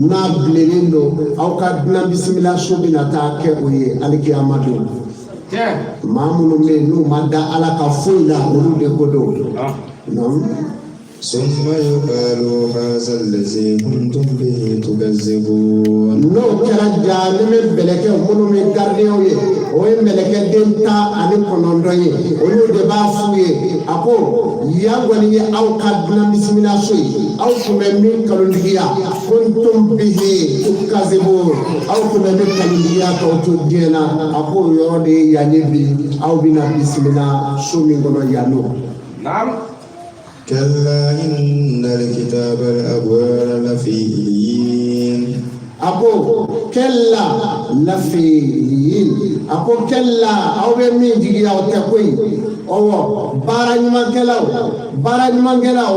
N'a bilennen don, aw ka dunan bisimila so bɛna taa kɛ o ye alikiyama don. Maa minnu bɛ yen n'u ma da Ala ka foyi la, olu de ko don. Naamu. Summa yuqalu haza allazi kuntum bihi tukazzibun. N'o kɛra, jahanɛmɛ mɛlɛkɛw minnu bɛ garidiɲɛw ye, o ye mɛlɛkɛden 19 ye, olu de b'a f'u ye, a ko yan kɔni ye aw ka dunan bisimila so ye, aw tun bɛ min kalontigiya. Kuntum bihi tukazibun, aw tun bɛ min kalontigiya k'aw to diɲɛ na, a ko o yɔrɔ de ye yan ye bi, aw bɛna bisimila so min kɔnɔ yan nɔ. Kalla innal kitabal abrara lafi illiyin. A ko kalla lafi illiyin, a ko kalla, aw bɛ min jigiya, o tɛ koyi. Ɔwɔ, baara ɲumankɛlaw, baara ɲumankɛlaw,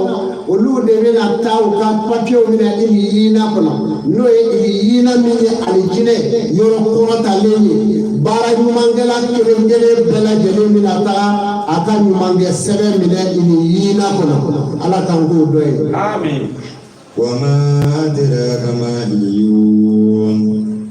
olu de bɛna taa u ka papiyew minɛ iliyina kɔnɔ, n'o ye iliyina min ye alijinɛ yɔrɔ kɔrɔtalen ye. Baara ɲumankɛla kelen kelen bɛɛ lajɛlen bɛna taga a ka ɲumankɛ sɛbɛn minɛ iliyina kɔnɔ. Ala k'an k'o dɔ ye. Amin. Wa ma adraka ma iliyun.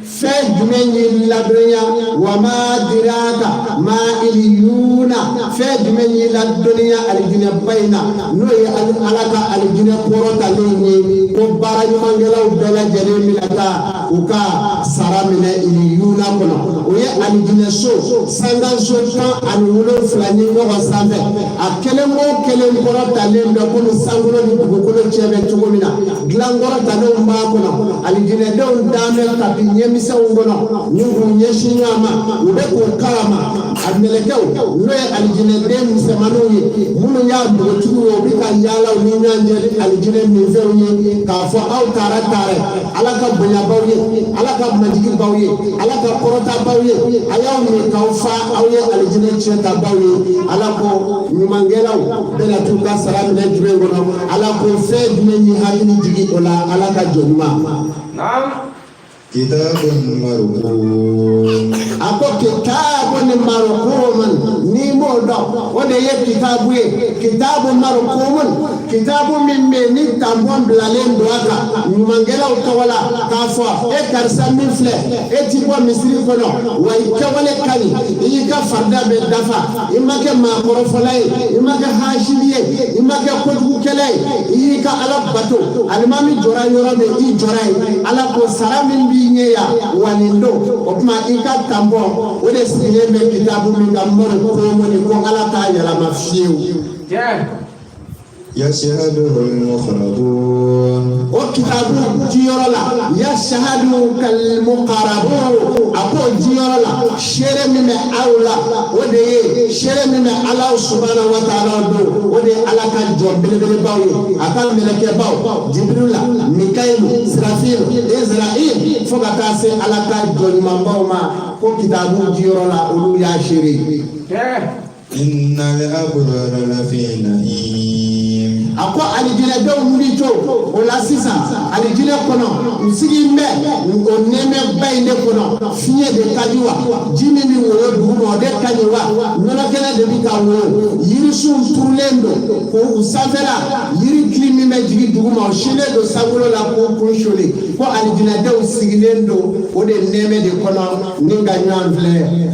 Fɛn jumɛn y'i ladɔnniya? Wa ma adraka ma iliyuna, fɛn jumɛn y'i ladɔnniya alijinɛba in na, n'o ye Ala ka alijinɛ kɔrɔtalen ye, ko baara ɲumankɛlaw bɛɛ lajɛlen bɛna taa u ka sara minɛ iliyuna kɔnɔ? O ye alijinɛ so sankanso 17 ye ɲɔgɔn sanfɛ, a kelen o kelen kɔrɔtalen bɛ komi sankolo ni dugukolo cɛ bɛ cogo min na. Dilan kɔrɔtalenw b'a kɔnɔ, alijinɛdenw dan bɛ tapi ɲɛmisɛnw kɔnɔ ni k'u ɲɛsin ɲɔgɔn ma, u bɛ k'u kalama. A mɛlɛkɛw, n'o ye alijinɛden misɛnmaninw ye, minnu y'a npogotigiw ye, u bɛ ka yaala u ni ɲɔgɔn cɛ ni alijinɛ minfɛnw ye, k'a fɔ aw taara taara, Ala ka bonyabaw ye, Ala ka majigibaw ye, Ala ka kɔrɔtabaw ye, a y'aw min k'aw fa, aw ye alijinɛ tiɲɛtabaw ye. Ala ko ɲumankɛlaw bɛna t'u ka sara minɛ jumɛn kɔnɔ? Ala ko fɛn jumɛn y'i hakili jigin o la, Ala ka jɔn ɲuman? Naam. Kitabun marqum. A ko kitabun marqumun, n'i m'o dɔn, o de ye kitabu ye, kitabu marqumun, kitabu min bɛ yen ni tanpɔn bilalen don a kan ɲumankɛlaw tɔgɔ la, k'a fɔ e karisa min filɛ, e ti bɔ misiri kɔnɔ wa, i kɛwale ka ɲi, i y'i ka farida bɛɛ dafa, i ma kɛ maakɔrɔfɔla ye, i ma kɛ hasidi ye, i ma kɛ kojugukɛla ye, i y'i ka Ala bato, alimami jɔra yɔrɔ min, i jɔra yen. Ala ko sara min b'i ɲɛ yan wa, nin don. O tuma i ka tanpɔn, o de sigilen bɛ kitabu min kan, marqumun, ko Ala t'a yɛlɛma fiyewu. Tiɲɛ. Yashhaduhul muqarrabun. O kitabu jiyɔrɔ la, yashhaduhul muqarrabun, a ko jiyɔrɔ la, seere min bɛ aw la, o de ye seere min bɛ Ala subahana wa taala don, o de ye Ala ka jɔn belebelebaw ye, a ka mɛlɛkɛbaw, Jibirila, Mikayilu, Sirafilu, Israil, fo ka taa se Ala ka jɔn ɲumanbaw ma, ko kitabu jiyɔrɔ la, olu y'a seere ye. Tiɲɛ. Innal abrara lafi na'im. A ko alijinɛdenw wuli to o la sisan alijinɛ kɔnɔ, u sigilen bɛ o nɛɛmɛba in de kɔnɔ. Fiɲɛ de ka di wa, ji min bɛ woyo duguma, o de ka ɲi wa, nɔnɔ kɛnɛ de bɛ ka woyo, yirisunw turulen don k'u sanfɛla, yiri kili min bɛ jigin duguma, o sinnen don sankolo la k'u kun soli, ko alijinɛdenw sigilen don o de nɛɛmɛ de kɔnɔ ni ka ɲɔgɔn filɛ.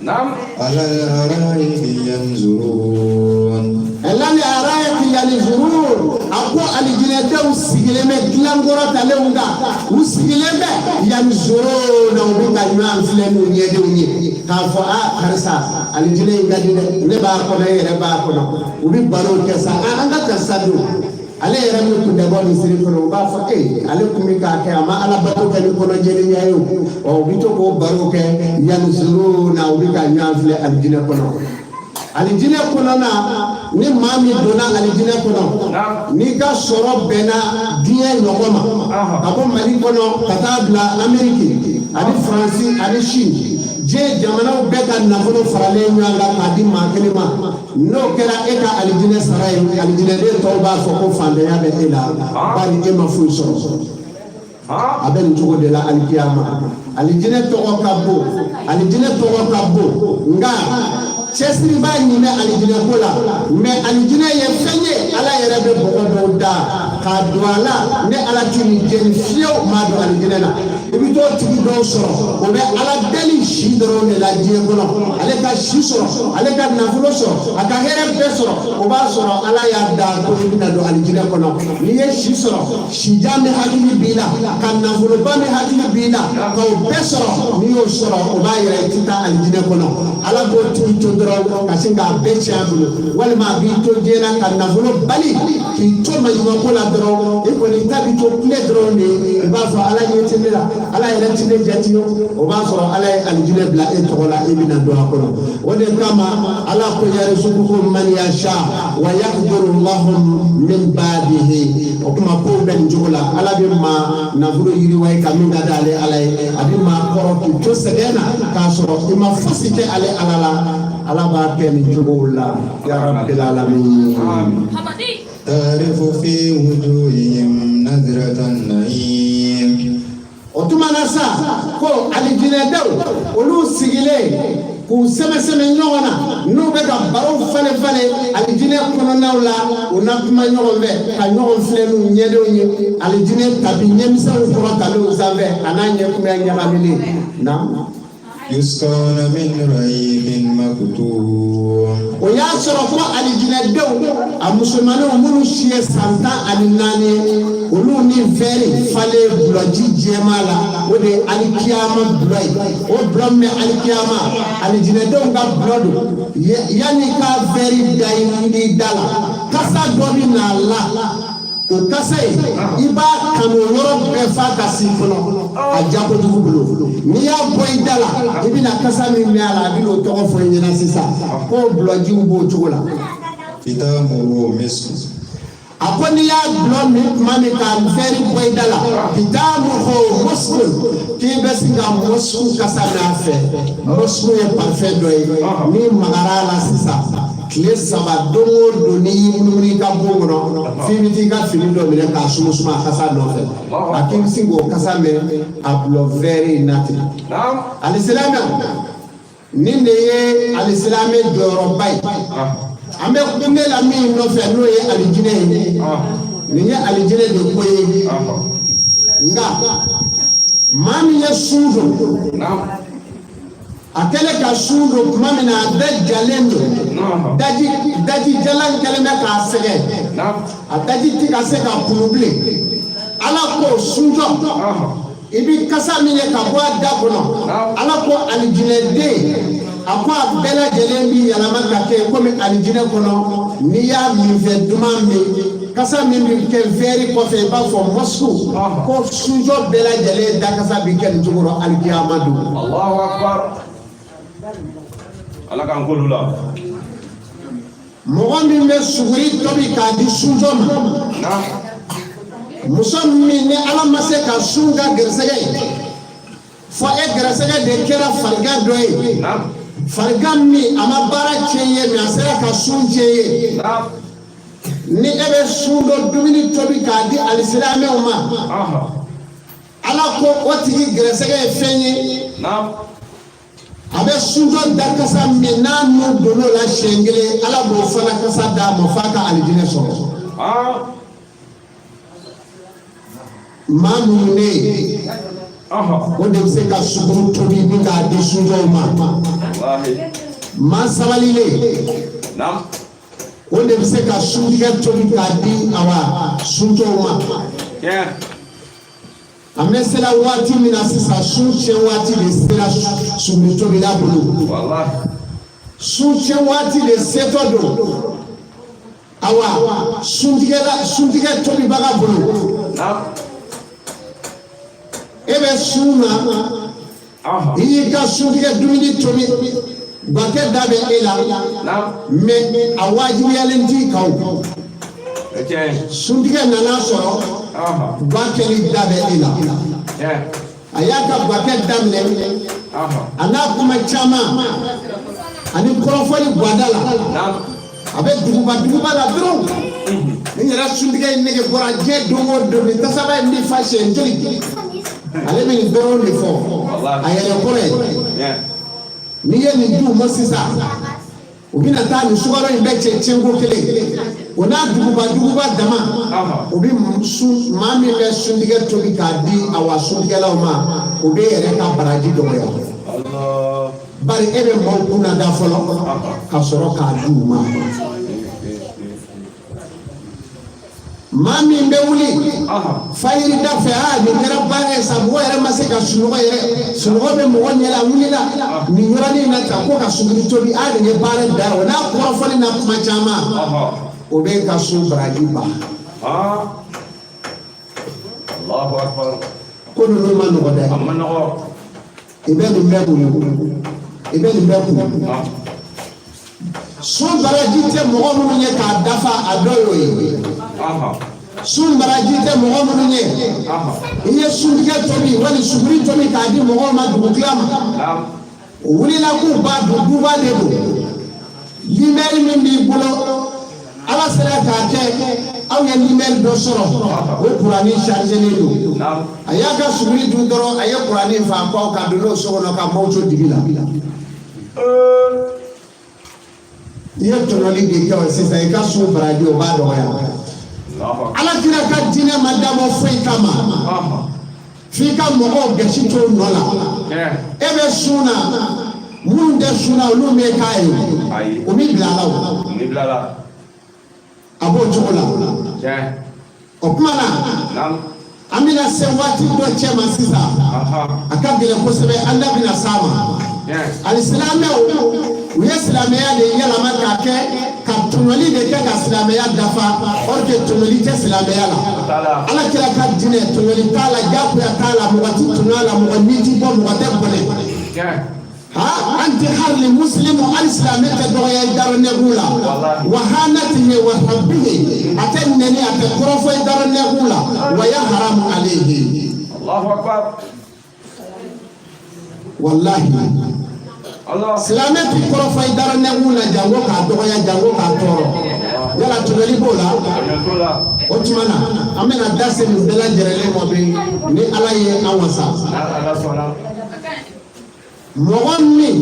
Naam. Alal araiki yanzurun. Alal araiki yanzurun, a ko alijinɛdenw sigilen bɛ dilan kɔrɔtalenw kan, u sigilen bɛ, yanzurun, u bɛ ka ɲɔgɔn filɛ n'u ɲɛdenw ye k'a fɔ a karisa, alijinɛ in ka di dɛ, ne b'a kɔnɔ, e yɛrɛ b'a kɔnɔ. U bɛ barow kɛ sa, a an ka karisa dun, ale yɛrɛ min tun tɛ bɔ misiri kɔnɔ, u b'a fɔ ee, ale tun bɛ k'a kɛ, a ma Ala bato kɛ ni kɔnɔjɛlenya ye o. Ɔ, u bɛ to k'o baro kɛ, yanzuruna, u bɛ ka ɲɔgɔn filɛ alijinɛ kɔnɔ. Alijinɛ kɔnɔna, ni maa min donna alijinɛ kɔnɔ, n'i ka sɔrɔ bɛnna diɲɛ ɲɔgɔn ma, ka bɔ Mali kɔnɔ ka taa bila Ameriki ani Faransi ani Chine, diɲɛ jamanaw bɛɛ ka nafolo faralen ɲɔgɔn kan k'a di maa kelen ma, n'o kɛra e ka alijinɛ sara ye, alijinɛden tɔw b'a fɔ ko fantanya bɛ e la, bari e ma foyi sɔrɔ. A bɛ nin cogo de la alikiyama. Alijinɛ tɔgɔ ka bon, alijinɛ tɔgɔ ka bon, nka cɛsiriba ɲin bɛ alijinɛ ko la. Mɛ alijinɛ ye fɛn ye, Ala yɛrɛ bɛ bɔgɔ dɔw da k'a K'a don a la, ne Ala ti nin jeni fiyewu, maa don alijinɛ na. I bɛ t'o tigi dɔw sɔrɔ, o bɛ Ala deli si dɔrɔn de la diɲɛ kɔnɔ. Ale ka si sɔrɔ, ale ka nafolo sɔrɔ, a ka hɛrɛ bɛɛ sɔrɔ. O b'a sɔrɔ Ala y'a da ko i bɛna don alijinɛ kɔnɔ. N'i ye si sɔrɔ, sijan min hakili b'i la, ka nafoloba min hakili b'i la, ka o bɛɛ sɔrɔ, n'i y'o sɔrɔ, o b'a yira i tɛ taa alijinɛ kɔnɔ. Ala b'o tigi to dɔrɔn ka sin k'a bɛɛ tiɲɛ a bolo, walima a b'i to diɲɛ na ka nafolo bali k'i to maɲumanko la dɔrɔn. I kɔni ta bɛ to kule dɔrɔn de ye. I b'a fɔ Ala ɲɛ tɛ ne la, Ala yɛrɛ tɛ ne jate. O b'a sɔrɔ Ala ye alijinɛ bila e tɔgɔ la, i bɛna don a kɔnɔ. O de kama Ala ko yarzuquhu man yasha wa yaqdiru lahum min ba'dihi. O kuma kow bɛ nin cogo la. Ala bɛ maa nafolo yiriwa i ka min ka d'ale Ala ye, a bɛ maa kɔrɔ k'i to sɛgɛn na k'a sɔrɔ i ma fosi kɛ ale Ala la. Ala b'a kɛ nin cogo la, ya rabbil alamin. تعرف في وجوههم نضرة النعيم. O tuma na sa, ko alijinɛdenw, olu sigilen k'u sɛmɛsɛmɛ ɲɔgɔn na, n'u bɛ ka baro falen falen alijinɛ kɔnɔnaw la, u na kuma ɲɔgɔn fɛ ka ɲɔgɔn filɛ n'u ɲɛdenw ye, alijinɛ tapi ɲɛmisɛnw kɔrɔtalenw sanfɛ, a n'a ɲɛkumaya ɲagaminen na. يسقون من رحيق مختوم. O y'a sɔrɔ ko alijinɛdenw, a musomaninw minnu si ye san 14 ye, olu ni vɛri falen gulɔji jɛman la, o de ye alikiyama gulɔ ye. O gulɔ min bɛ alikiyama, alijinɛdenw ka gulɔ don. Yanni ka vɛri da i da la, kasa dɔ bɛ na a la. O kasa in, i b'a kanu o yɔrɔ bɛɛ f'a ka s'i kɔnɔ, a diya kojugu bolo. N'i y'a bɔ i da la, i bɛna kasa min mɛn a la, a bɛna o tɔgɔ fɔ i ɲɛna sisan ko gulɔjiw b'o cogo la. ختامه مسك. A ko n'i y'a gulɔ min tuma min ka vɛri bɔ i da la, khitamuhu muskun, k'i bɛ sin ka musku kasa mɛn a fɛ. Musku ye parfum dɔ ye, n'i magara a la sisan, tile 3, don o don n'i y'i munumunu i ka bon kɔnɔ, f'i bɛ t'i ka fini dɔ minɛ k'a sumusuma a kasa nɔfɛ. A k'i bɛ sin k'o kasa mɛn a gulɔ vɛri in na ten. Alisilamɛ, nin de ye alisilamɛ jɔyɔrɔba ye. An bɛ kunde la min nɔfɛ, n'o ye alijinɛ ye, nin ye alijinɛ de ko ye. Nka maa min ye sun don, a kɛlen ka sun don tuma min na, a bɛɛ jalen don, daji daji jalan kɛlen bɛ k'a sɛgɛn, a daji ti ka se ka kunu bilen. Ala ko sunjɔ, i bi kasa min ye ka bɔ a da kɔnɔ, Ala ko alijinɛden, a ko a bɛɛ lajɛlen bi yɛlɛma ka kɛ komi alijinɛ kɔnɔ n'i y'a minfɛn duman min, kasa min bi kɛ vɛri kɔfɛ, i b'a fɔ mɔsiku, ko sunjɔ bɛɛ lajɛlen da kasa bi kɛ nin cogo rɔ alikiyama don. Allahu akbar. Ala k'an k'olu la. Mɔgɔ min bɛ suguri tobi k'a di sunjɔ ma, muso min ni Ala ma se ka sun ka gɛrɛsɛgɛ ye, fɔ e gɛrɛsɛgɛ de kɛra farigan dɔ ye, farigan min a ma baara tiɲɛ ye, mais a sera ka sun tiɲɛ ye, ni e bɛ sun dɔ dumuni tobi k'a di alisilamɛw ma, Ala ko o tigi gɛrɛsɛgɛ ye fɛn ye, a bɛ sunjɔ da kasa min n'a nun donn'o la siɲɛ kelen, Ala b'o fana kasa d'a ma f'a ka alijinɛ sɔrɔ. Maa minnu ne ye, o de bɛ se ka sukaro tobi ni k'a di sunjɔw ma. Maa sabalilen, o de bɛ se ka suntigɛ tobi k'a di awa sunjɔw ma. An bɛ sera waati min na sisan, sun tiɲɛ waati de sera suguri tobila bolo. Sun tiɲɛ waati de setɔ don awa suntigɛla, suntigɛ tobibaga bolo. E bɛ sun na, i y'i ka suntigɛ dumuni tobi, gwakɛ da bɛ e la, mais a wajibiyalen t'i kan o. Suntigɛ nana sɔrɔ gwa kɛli da bɛ e la, a y'a ka gwakɛ daminɛ, a n'a kuma caman ani kɔrɔfɔli gwada la, a bɛ duguba duguba la dɔrɔn. Ni yɛrɛ suntigɛ in nege bɔra diɲɛ don o don, nin tasaba in bɛ fa siɲɛ joli, ale bɛ nin dɔrɔn de fɔ a yɛrɛ kɔrɔ ye. N'i ye nin d'u ma sisan, u bɛna taa nin sukaro in bɛɛ cɛ tiɲɛko kelen. O n'a duguba duguba dama, o bɛ sun. Maa min bɛ suntigɛ tobi k'a di awa suntigɛlaw ma, o bɛ yɛrɛ ka baraji dɔgɔya, bari e bɛ maaw kunna da fɔlɔ ka sɔrɔ k'a di u ma. Maa min bɛ wuli fayiri da fɛ, aa nin kɛra baara ye sa, mɔgɔ yɛrɛ ma se ka sunɔgɔ yɛrɛ, sunɔgɔ bɛ mɔgɔ ɲɛ la, wulila nin yɔrɔnin in na tan ko ka suguri tobi, aa nin ye baara da ye. O n'a kɔrɔfɔli n'a kuma caman, o bɛ ka sun baraji ban. Allahu akbar. Ko ninnu ma nɔgɔ dɛ. A ma nɔgɔ. I bɛ nin bɛɛ kun, i bɛ nin bɛɛ kun. Sun baraji tɛ mɔgɔ minnu ye k'a dafa, a dɔ y'o ye. Sun baraji tɛ mɔgɔ minnu ye, i ye suntigɛ tobi wali suguri tobi k'a di mɔgɔw ma dugutila ma, o wulila k'u b'a dun, duba de don. Limɛri min b'i bolo, Ala sera k'a kɛ aw ye limɛri dɔ sɔrɔ, o kurani sarizelen don. A y'a ka suguri dun dɔrɔn, a ye kurani fa kɔ ka don n'o so kɔnɔ ka maaw to dibi la. I ye tɔɲɔli de kɛ o sisan, i ka sun baraji o b'a dɔgɔya. Ala kira ka diinɛ ma dabɔ foyi kama f'i ka mɔgɔw gasi to nɔ la. E bɛ sun na, minnu tɛ sun na, olu bɛ k'a ye, o b'i bila a la, o a b'o cogo la. O tuma na, an bɛna se waati dɔ cɛ ma sisan, a ka gɛlɛn kosɛbɛ, an da bɛna s'a ma. Alisilamɛw, u ye silamɛya de yɛlɛma k'a kɛ ka tɔɲɔli de kɛ ka silamɛya dafa, or que tɔɲɔli tɛ silamɛya la. Ala kira ka diinɛ, tɔɲɔli t'a la, diyagoya t'a la, mɔgɔ ti tɔɲɔ a la, mɔgɔ ni ti bɔ, mɔgɔ tɛ bɔnɛ. Ha an tɛ hali musilimu, hali silamɛ tɛ dɔgɔya i darɔnɛkun la. Wa hanatihi wa habbihi, a tɛ nɛni, a tɛ kɔrɔfɔ i darɔnɛkun la. Wa ya haramu alayhi. Allahu akbar. Walahi, silamɛ ti kɔrɔfɔ i darɔnɛkun la, jango k'a dɔgɔya, jango k'a tɔɔrɔ. Yala tɔɲɔli b'o la? O tuma na, an bɛna da se nin bɛɛ lajɛlen ma bi, ni Ala ye an wasa. Mɔgɔ min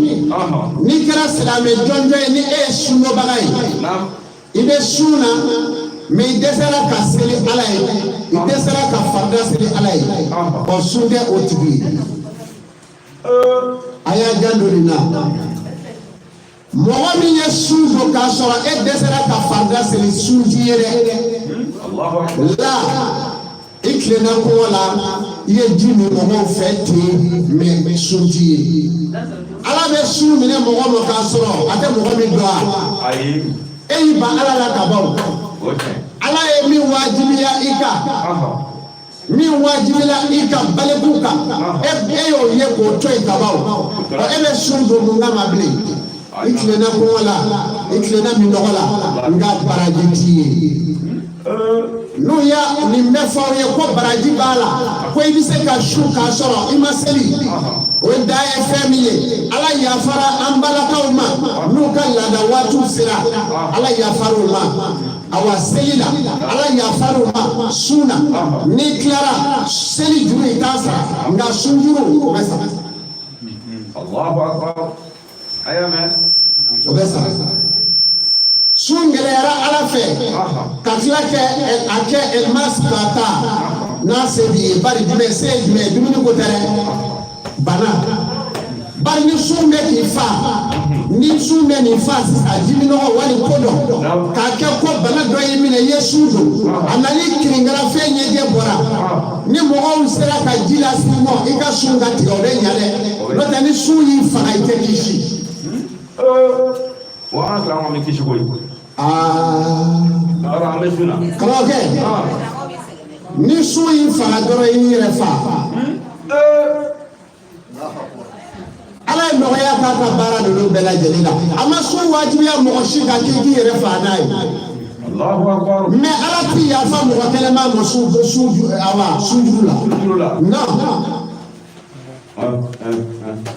n'i kɛra silamɛ jɔnjɔn ye, ni e ye sundonbaga ye, i bɛ sun na, mais i dɛsɛra ka seli Ala ye, i dɛsɛra ka farida seli Ala ye, ɔ sun tɛ o tigi ye. A y'a janto nin na. Mɔgɔ min ye sun don k'a sɔrɔ e dɛsɛra ka farida seli, sun t'i ye dɛ. La i tilenna kɔngɔ la, i ye ji min mɔgɔw fɛ ten, mais sun t'i ye. Ala bɛ sun minɛ mɔgɔ ma k'a sɔrɔ a tɛ mɔgɔ min dɔn a. E y'i ban Ala la ka ban. Ala ye min wajibiya i kan, min wajibila i kan baliku kan, e y'o ye k'o to yen ka ban. Ɔ e bɛ sun don mun kama bilen? I tilenna kɔngɔ la, i tilenna minnɔgɔ la, nka baraji t'i ye. N'u y'a nin bɛɛ fɔ aw ye ko baraji b'a la, ko i bɛ se ka sun k'a sɔrɔ i ma seli, o dan ye fɛn min ye, Ala yafara an balakaw ma n'u ka laada waatiw sera, Ala yafara u ma awa seli la, Ala yafara u ma sun na. N'i tilara seli juru, i t'a sara, nka sun juru, o bɛ sara. Allahu akbar. A y'a mɛn. O bɛ sara. Sun gɛlɛyara Ala fɛ ka tila kɛ a kɛ elmas ka taa n'a se b'i ye, bari jumɛn se ye jumɛn ye? Dumuni ko tɛ dɛ, bana. Bari ni sun bɛ k'i fa, ni sun bɛ nin fa sisan, jiminɔgɔ wali ko dɔ k'a kɛ ko bana dɔ y'i minɛ, i ye sun don, a nali kirinkara, fɛn ɲɛjɛ bɔra, ni mɔgɔw sera ka ji lase i ma i ka sun ka tigɛ, o bɛ ɲa dɛ. N'o tɛ, ni sun y'i faga, i tɛ kisi. Wa an sɔrɔ an bɛ kisi koyi. Aa. An bɛ sun na. Karamɔgɔkɛ, ni sun y'i faga dɔrɔn, i y'i yɛrɛ fa. Ala ye nɔgɔya k'a ka baara ninnu bɛɛ lajɛlen na. A ma sun wajibiya mɔgɔ si kan k'i k'i yɛrɛ fa n'a ye. Mais Ala ti yafa mɔgɔ kelen ma ma sun sun awa sunjuru la. Non.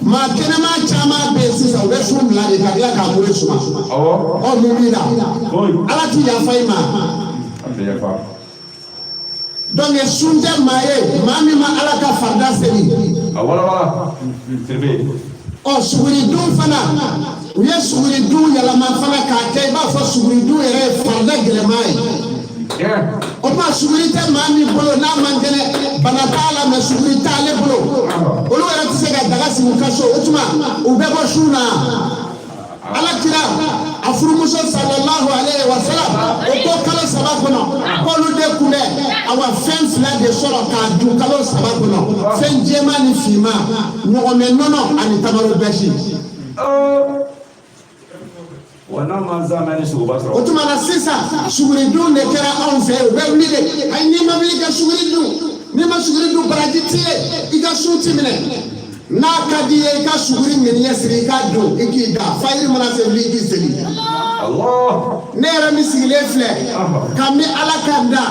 Maa kɛnɛma caman bɛ yen sisan, u bɛ sun bila de ka tila k'a bolo suma. Ɔ mun b'i la? Ala ti yafa i ma. Donc sun tɛ maa ye, maa min ma Ala ka farida seli. Ɔ suguri dun fana, U ye suguri dun yɛlɛma fana k'a kɛ i b'a fɔ suguri dun yɛrɛ ye farida gɛlɛman ye. O tuma suguri tɛ maa min bolo n'a man kɛnɛ, bana t'a la, mɛ suguri t'ale bolo, olu yɛrɛ tɛ se ka daga sigi u ka so. O tuma u bɛ bɔ sun na. Ala kira a furumuso sallallahu alaihi wa sallam, o ko kalo 3 kɔnɔ k'olu de kun bɛ awa fɛn 2 de sɔrɔ k'a dun kalo 3 kɔnɔ, fɛn jɛman ni finman, ɲɔgɔmɛ nɔnɔ ani tamaro bɛsi. Wa n'a ma zamɛ ni sogoba sɔrɔ. O tuma na sisan suguri dun de kɛra anw fɛ. U bɛ wuli de, ayi, n'i ma wuli ka suguri dun, n'i ma suguri dun, baraji t'i ye, i ka sun ti minɛ. N'a ka di i ye, i ka suguri ŋaniya siri, i k'a dun, i k'i da. Fajiri mana se, wuli i k'i seli. Allah. Ne yɛrɛ min sigilen filɛ ka mi Ala ka da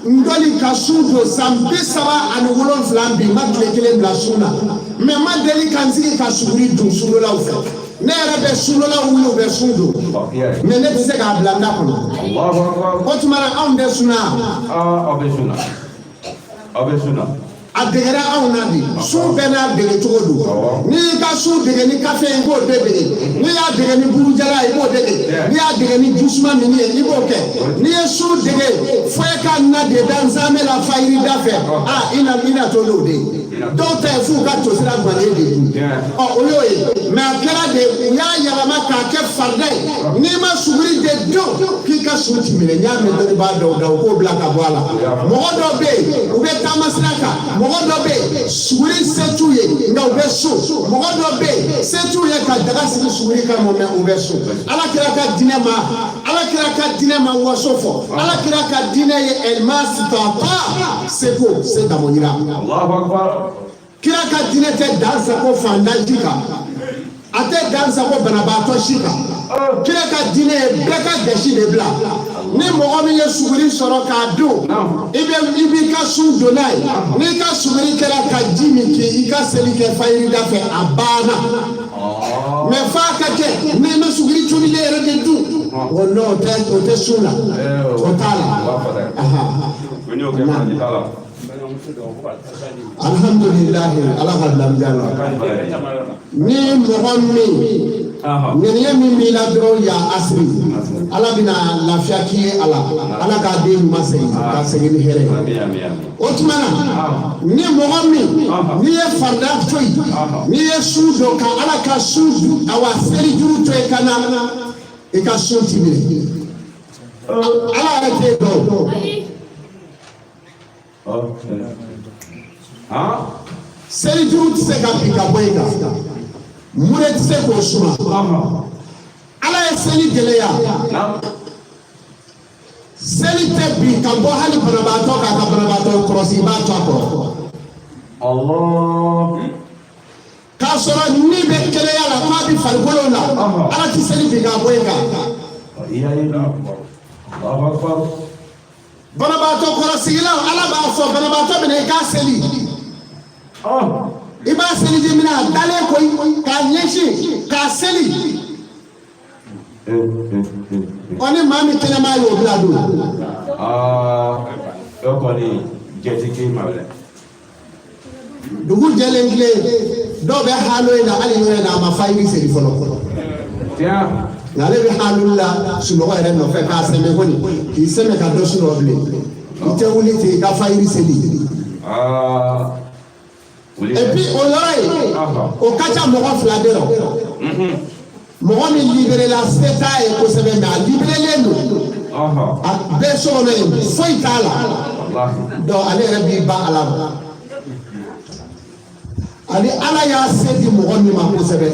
n dɔli ka sun don san 37, bi n ma tile kelen bila sun na, mɛ n ma deli ka n sigi ka suguri dun sundolaw fɛ. Ne yɛrɛ bɛ sundolaw wuli, u bɛ sun don, mɛ ne tɛ se k'a bila n da kɔnɔ. Allahu akbar. O tuma na anw tɛ sunna. Aa, aw bɛ sun na. Aw bɛ sun na. A degera anw na bi. Sun bɛɛ n'a dege cogo don. N'i y'i ka sun dege ni kafe ye, i b'o de dege. N'i y'a dege ni burujala ye, i b'o dege. N'i y'a dege ni jusuma minni ye, i b'o kɛ. N'i ye sun dege fo e ka na de da nzamɛ la fayiri da fɛ, aa, i na i na to n'o de ye. Dɔw ta ye f'u ka tosira guwanen de dun. Ɔ, o y'o ye, mɛ a kɛra de u y'a yɛlɛma k'a kɛ farida ye. N'i ma suguri de dun, k'i ka sun ti minɛ. N y'a mɛn dɔnnibaa dɔw da, u k'o bila ka bɔ a la. Mɔgɔ dɔw bɛ yen, u bɛ taama sira kan. Mɔgɔ dɔ bɛ yen, suguri se t'u ye, nka u bɛ sun. Mɔgɔ dɔ bɛ yen, se t'u ye ka daga sigi suguri kama, mɛ u bɛ sun. Ala kira ka diinɛ ma, Ala kira ka diinɛ ma waso fɔ. Ala kira ka diinɛ ye ɛlima sitata, seko se damo yira. Allahu akbar. Kira ka diinɛ tɛ dan sago fantan si kan, a tɛ dan sago banabaatɔ si kan. Kira ka diinɛ ye bɛɛ ka gasi de bila. Ni mɔgɔ min ye suguri sɔrɔ k'a dun, i bɛ i b'i ka sun don n'a ye. N'i ka suguri kɛra ka ji min k'i ka seli kɛ fayiri da fɛ, a banna. Mɛ f'a ka kɛ n'i ma suguri tobilen yɛrɛ de dun, o non, o tɛ sun la, o t'a la. Ko n'i y'o kɛ, baraji t'a la. Alhamdulilahi, Ala ka bila la. Ni mɔgɔ min ŋaniya min b'i la dɔrɔn, ya asiri, Ala bɛna lafiya k'i ye. Ala, Ala k'a den ɲuman segin ka segin ni hɛrɛ ye. Amin, amin, amin. O tuma na, ni mɔgɔ min n'i ye farida to yen, n'i ye sun don ka Ala ka sun dun, awa seli juru to yen ka na, i ka sun ti minɛ. Ala yɛrɛ t'e dɔn. Han? Seli juru tɛ se ka bin ka bɔ i kan, mure tɛ se k'o suma. Ala ye seli gɛlɛya. Seli tɛ bin ka bɔ hali banabaatɔ k'a ka banabaatɔ kɔrɔsi, i b'a to a kɔrɔ. Allah. K'a sɔrɔ ni bɛ kɛnɛya la, k'a bɛ farikolo la, Ala tɛ seli bin ka bɔ i kan. I y'a ye. Allahu akbar. Banabaatɔ kɔrɔsigilaw, Ala b'a fɔ banabaatɔ minɛ i k'a seli. I b'a seliji minɛ a dalen koyi, k'a ɲɛsin k'a seli. Ɔ, ni maa min kɛnɛma y'o bila dun? Aa, o kɔni jate k'i ma dɛ. Dugu jɛlen tile, dɔw bɛ halo in na, hali yɔrɔ in na, a ma fayiri seli fɔlɔ. Tiɲɛ. Nka ale bɛ halo la sunɔgɔ yɛrɛ nɔfɛ k'a sɛmɛ kɔni, k'i sɛmɛ ka dɔ sunɔgɔ bilen, i tɛ wuli ten i ka fayiri seli. Aa. Wuli. Et puis o yɔrɔ in, o ka ca mɔgɔ fila de rɔ. Mɔgɔ min libéré la, se t'a ye kosɛbɛ, mais a libérélen don, a bɛɛ so kɔnɔ yen, foyi t'a la. Wallahi. Donc ale yɛrɛ b'i ban Ala ma. Ani Ala y'a se di mɔgɔ min ma kosɛbɛ,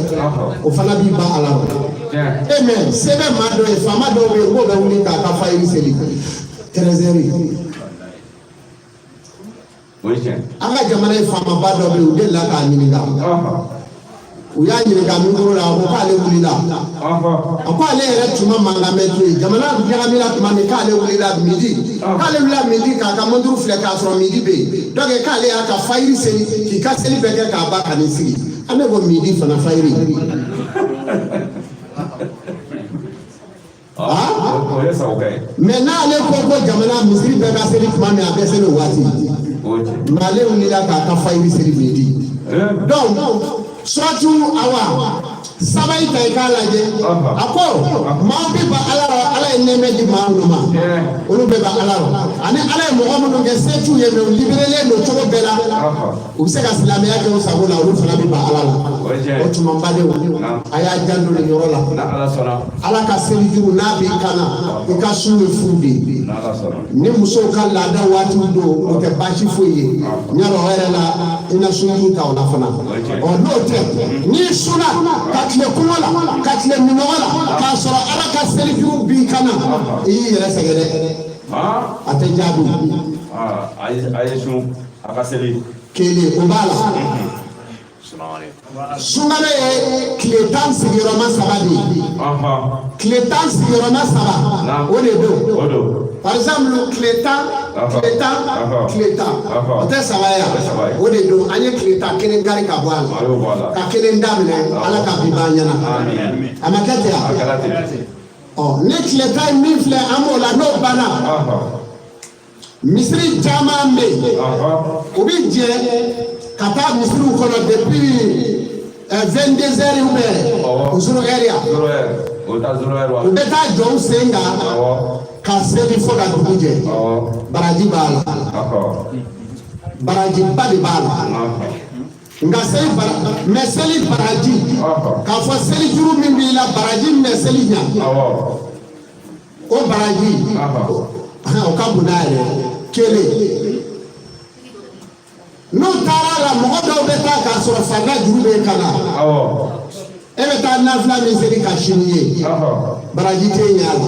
o fana b'i ban Ala ma. Tiɲɛ. E mɛ se bɛ maa dɔ ye, faama dɔw bɛ yen, k'o bɛ wuli k'a ka fayiri seli 13 heures. O ye tiɲɛ. An ka jamana ye faamaba dɔ bɛ yen, u delila k'a ɲininka. U y'a ɲininka micro la, a ko k'ale wulila. A ko ale yɛrɛ tun ma mankan mɛn to yen, jamana ɲagamina tuma min, k'ale wulila midi, k'ale wulila midi k'a ka montre filɛ k'a sɔrɔ midi bɛ yen. Donc k'ale y'a ka fayiri seli k'i ka seli bɛɛ kɛ k'a ban ka n'i sigi. An ne ko midi fana fayiri? Ah? O ye sago kɛ ye. Mais n'ale ko ko jamana misiri bɛɛ ka seli tuma min, a bɛ seli o waati. O ye tiɲɛ. Mais ale wulila k'a ka fayiri seli midi. Donc suratu awa Saba in ta i k'a lajɛ. A ko maaw bɛ ban Ala rɔ, Ala ye nɛɛmɛ di maa minnu ma, olu bɛ ban Ala rɔ. Ani Ala ye mɔgɔ minnu kɛ se t'u ye, mais u libérélen don cogo bɛɛ la, u bɛ se ka silamɛya kɛ u sago la, olu fana bɛ ban Ala la. O tuma n badenw, a y'a janto nin yɔrɔ la. Ala ka selijuru n'a b'i kan na, i ka sun ye fu de ye. Ni musow ka laada waatiw don, o tɛ baasi foyi ye. N y'a dɔn o yɛrɛ la, i na sunjuru ta o la fana. Ɔ, n'o tɛ, n'i sunna ka tile kɔngɔ la, ka tile minɔgɔ la, k'a sɔrɔ Ala ka selijuru b'i kan na, i y'i yɛrɛ sɛgɛn dɛ, a tɛ jaabi. A ye sun, a ka seli. Kelen o b'a la. Sunkalo ye tile 13 de ye. Tile 13, o de don. Par exemple, tile 10, tile 10, tile 10, o tɛ saba ye? O de don. An ye tile 10 kelen kari ka bɔ a la, ka kelen daminɛ. Ala ka bi ban ɲɛna. A ma kɛ ten wa? Ɔ, ni tile 10 min filɛ, an b'o la, n'o banna, misiri caman bɛ yen, u bɛ jɛ ka taa misiriw kɔnɔ depuis 22 heures ou bien 0 heure yan. U bɛ taa jɔ u sen kan ka seli fo ka dugu jɛ. Baraji b'a la, barajiba de b'a la. Nka seli bara, mais seli baraji, k'a fɔ seli juru min b'i la, baraji min bɛ seli ɲa, o baraji, o ka bon n'a yɛrɛ kelen. N'u taara la, mɔgɔ dɔw bɛ taa k'a sɔrɔ farida juru bɛ ka na. E bɛ taa nafila min seli ka sini ye, baraji tɛ ɲɛ a la.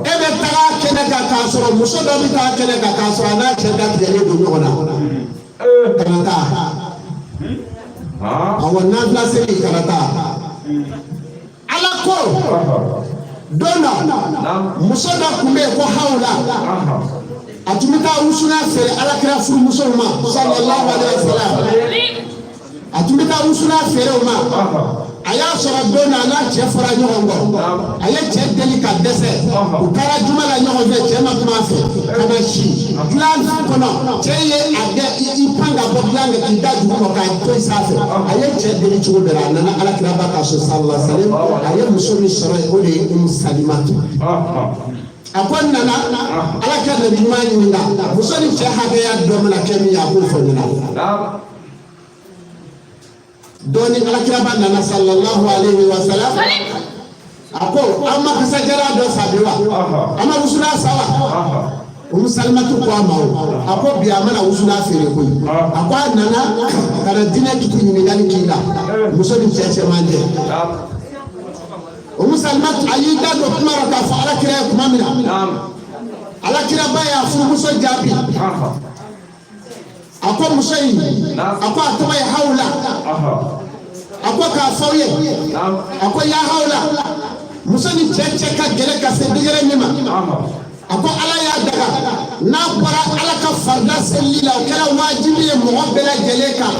E bɛ taga kɛnɛ kan k'a sɔrɔ muso dɔ bɛ taa kɛnɛ kan k'a sɔrɔ a n'a cɛ datigɛlen don ɲɔgɔn na, kana taa. Awɔ, nafila seli, kana taa. Ala ko don dɔ, muso dɔ tun bɛ yen ko Hawula, a tun bɛ taa wusulan feere Alakira furumusow ma, sallallahu alaihi wa sallam. A tun bɛ taa wusulan feere o ma. A y'a sɔrɔ don na, a n'a cɛ fɔra ɲɔgɔn kɔ. A ye cɛ deli ka dɛsɛ. U taara juma la ɲɔgɔn fɛ, cɛ ma kuma a fɛ ka na si dilan kɔnɔ. Cɛ ye a dɛ i pan ka bɔ dilan kan k'i da dugu ma k'a to sanfɛ. A ye cɛ deli cogo bɛɛ la, a nana Alakiraba ka so, sallallahu alaihi wa sallam. A ye muso min sɔrɔ yen, o de ye Umu Salimatu. A ko n nana Ala ka nabi ɲuman ɲininka, muso ni cɛ hakɛya dɔ mana kɛ min ye, a k'o fɔ n ɲɛna. Dɔɔni, Alakiraba nana, sallallahu alaihi wa sallam. A ko an ma kasajalan dɔ san bi wa? An ma wusulan san wa? Umu Salimatu ko a ma, o a ko bi a mana wusulan feere koyi. A ko a nana ka na diinɛ kiti ɲininkali k'i la, muso ni cɛ cɛmancɛ. Umu Salimatu, a y'i da don kuma rɔ k'a fɔ Alakira ye tuma min na, Alakiraba y'a furumuso jaabi. A ko muso in, a ko a tɔgɔ ye Hawula. A ko k'a fɔ aw ye, a ko ya Hawula, muso ni cɛ cɛ ka gɛlɛn ka se degré min ma, a ko Ala y'a daga, n'a bɔra Ala ka farida selili la, o kɛra wajibi ye mɔgɔ bɛɛ lajɛlen kan.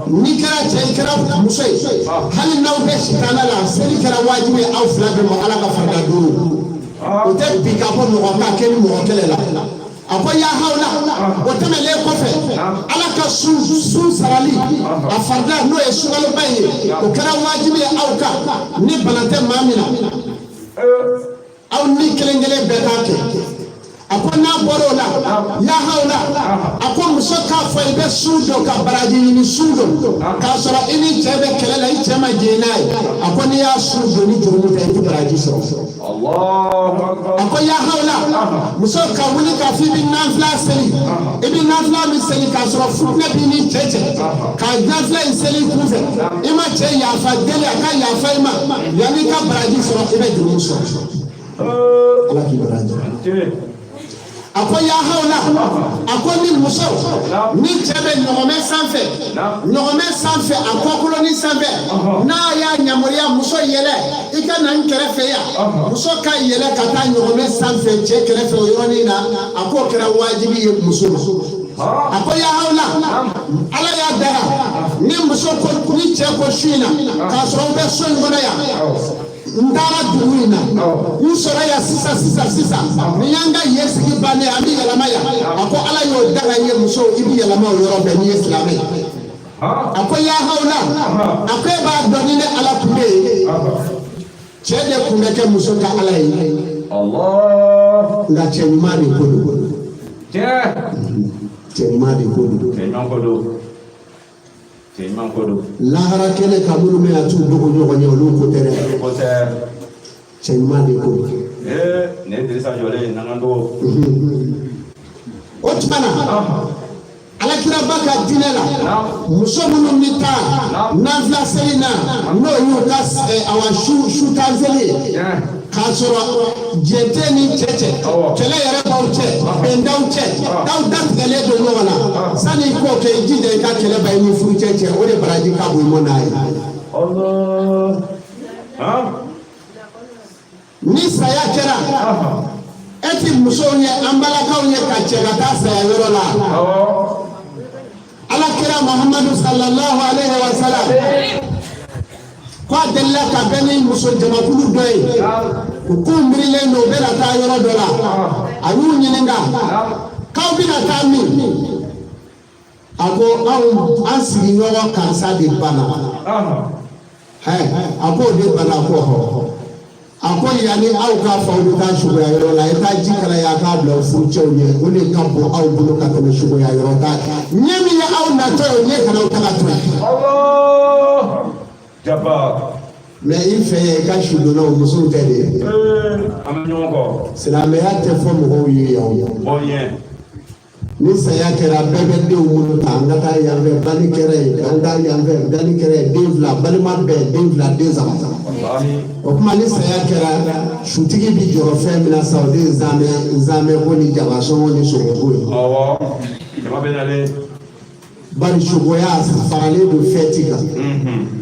N'i kɛra cɛ, i kɛra muso ye, hali n'aw bɛ sitana la, seli kɛra wajibi ye aw fila bɛɛ ma, Ala ka farida duuru. O tɛ bi ka bɔ mɔgɔ kan kɛ ni mɔgɔ kɛlɛ la. A ko ya Hawula, o tɛmɛlen kɔfɛ, Ala ka sun sarali a farida, n'o ye sunkaloba ye, o kɛra wajibi ye aw kan, ni bana tɛ maa min na, aw ni kelen kelen bɛɛ k'a kɛ. A ko n'a bɔra o la, ya Hawula, a ko muso k'a fɔ i bɛ sun don ka baraji ɲini, sun don k'a sɔrɔ i ni cɛ bɛ kɛlɛ la, i cɛ ma jɛn n'a ye, a ko n'i y'a sun don ni jurumu tɛ, i tɛ baraji sɔrɔ. A ko ya Hawula, muso ka wuli k'a fɔ i bɛ nafila seli, i bɛ nafila min seli k'a sɔrɔ futinɛ b'i ni cɛ cɛ, ka nafila in seli i kunfɛ, i ma cɛ yafa deli a ka yafa i ma, yanni i ka baraji sɔrɔ, i bɛ jurumu sɔrɔ. Ala k'i baraji. A ko ya Hawula, a ko ni muso ni cɛ bɛ ɲɔgɔmɛ sanfɛ, ɲɔgɔmɛ sanfɛ, a kɔkolonin sanfɛ, n'a y'a yamaruya, muso yɛlɛ i ka na n kɛrɛfɛ yan, muso ka yɛlɛ ka taa ɲɔgɔmɛ sanfɛ cɛ kɛrɛfɛ o yɔrɔnin na, a k'o kɛra wajibi ye muso ma. A ko ya Hawula, Ala y'a daga, ni muso ko ni cɛ ko su in na k'a sɔrɔ n bɛ so in kɔnɔ yan, n taara dugu in na, n sɔrɔ yan sisan sisan sisan, ni y'an ka yen sigi bannen, an bɛ yɛlɛma yan, a ko Ala y'o daga i ye, muso, i bɛ yɛlɛma o yɔrɔ bɛɛ n'i ye silamɛ ye. A ko ya hawla, a ko e b'a dɔn ni ne Ala tun bɛ yen, cɛ de tun bɛ kɛ muso ka Ala ye. Allah. Nka cɛ ɲuman de ko don. Tiɲɛ. Cɛ ɲuman de ko don. Cɛ ɲuman ko don. Cɛ ɲuman ko don. Lahara kɛnɛ kan, minnu bɛ na t'u dogo ɲɔgɔn ye, olu ko tɛ dɛ. Ko tɛ. Cɛ ɲuman de ko don. Ee, nin ye Dirisa jɔlen ye n'an dogo. O tuma na, alakiraba ka diinɛ la, muso minnu bɛ taa nafila seli na, n'o y'u ka awa su tan seli ye, k'a sɔrɔ jɛ tɛ ni cɛ cɛ, kɛlɛ yɛrɛ b'aw cɛ, bɛn t'aw cɛ, d'aw datigɛlen don ɲɔgɔn na, sani i k'o kɛ, i jija i ka kɛlɛ ban i ni furucɛ cɛ, o de baraji ka bon i mɔ n'a ye. Allah. Han? Ni saya kɛra, e ti musow ye, an balakaw ye, ka cɛ ka taa saya yɔrɔ la. Ala kira Muhammadu sallallahu alaihi wa sallam ko a delila ka bɛn ni muso jamakulu dɔ ye, u k'u miirilen don u bɛna taa yɔrɔ dɔ la. A y'u ɲininka k'aw bɛna taa min? A ko anw an sigiɲɔgɔn karisa de banna. Hɛ, a k'o de banna. Ko hɔ, a ko yanni aw k'a fɔ aw bɛ taa sugoya yɔrɔ la, i taa ji kalaya k'a bila furucɛw ɲɛ, o de ka bon aw bolo ka tɛmɛ sugoya yɔrɔ ta ɲɛ min ye aw natɔ ye, o ɲɛ kana aw taga to yen. Allah. Jaba. Mɛ i fɛ yen, i ka sudonnaw musow tɛ de ye. An bɛ ɲɔgɔn kɔ. Silamɛya tɛ fɔ mɔgɔw ye yan o. Bɔ ɲɛ. Ni saya kɛra, bɛɛ bɛ denw bolo ta, an ka taa yan fɛ, banni kɛra yen, an taa yan fɛ, danni kɛra yen, den fila, balima bɛɛ den fila, den saba. O tuma, ni saya kɛra, sutigi bi jɔrɔ fɛn min na sa, o de ye nzamɛ ko ni jaba sɔngɔ ni sogoko ye. Awɔ. Jama bɛ nalen. Bari sogoya faralen don fɛti kan.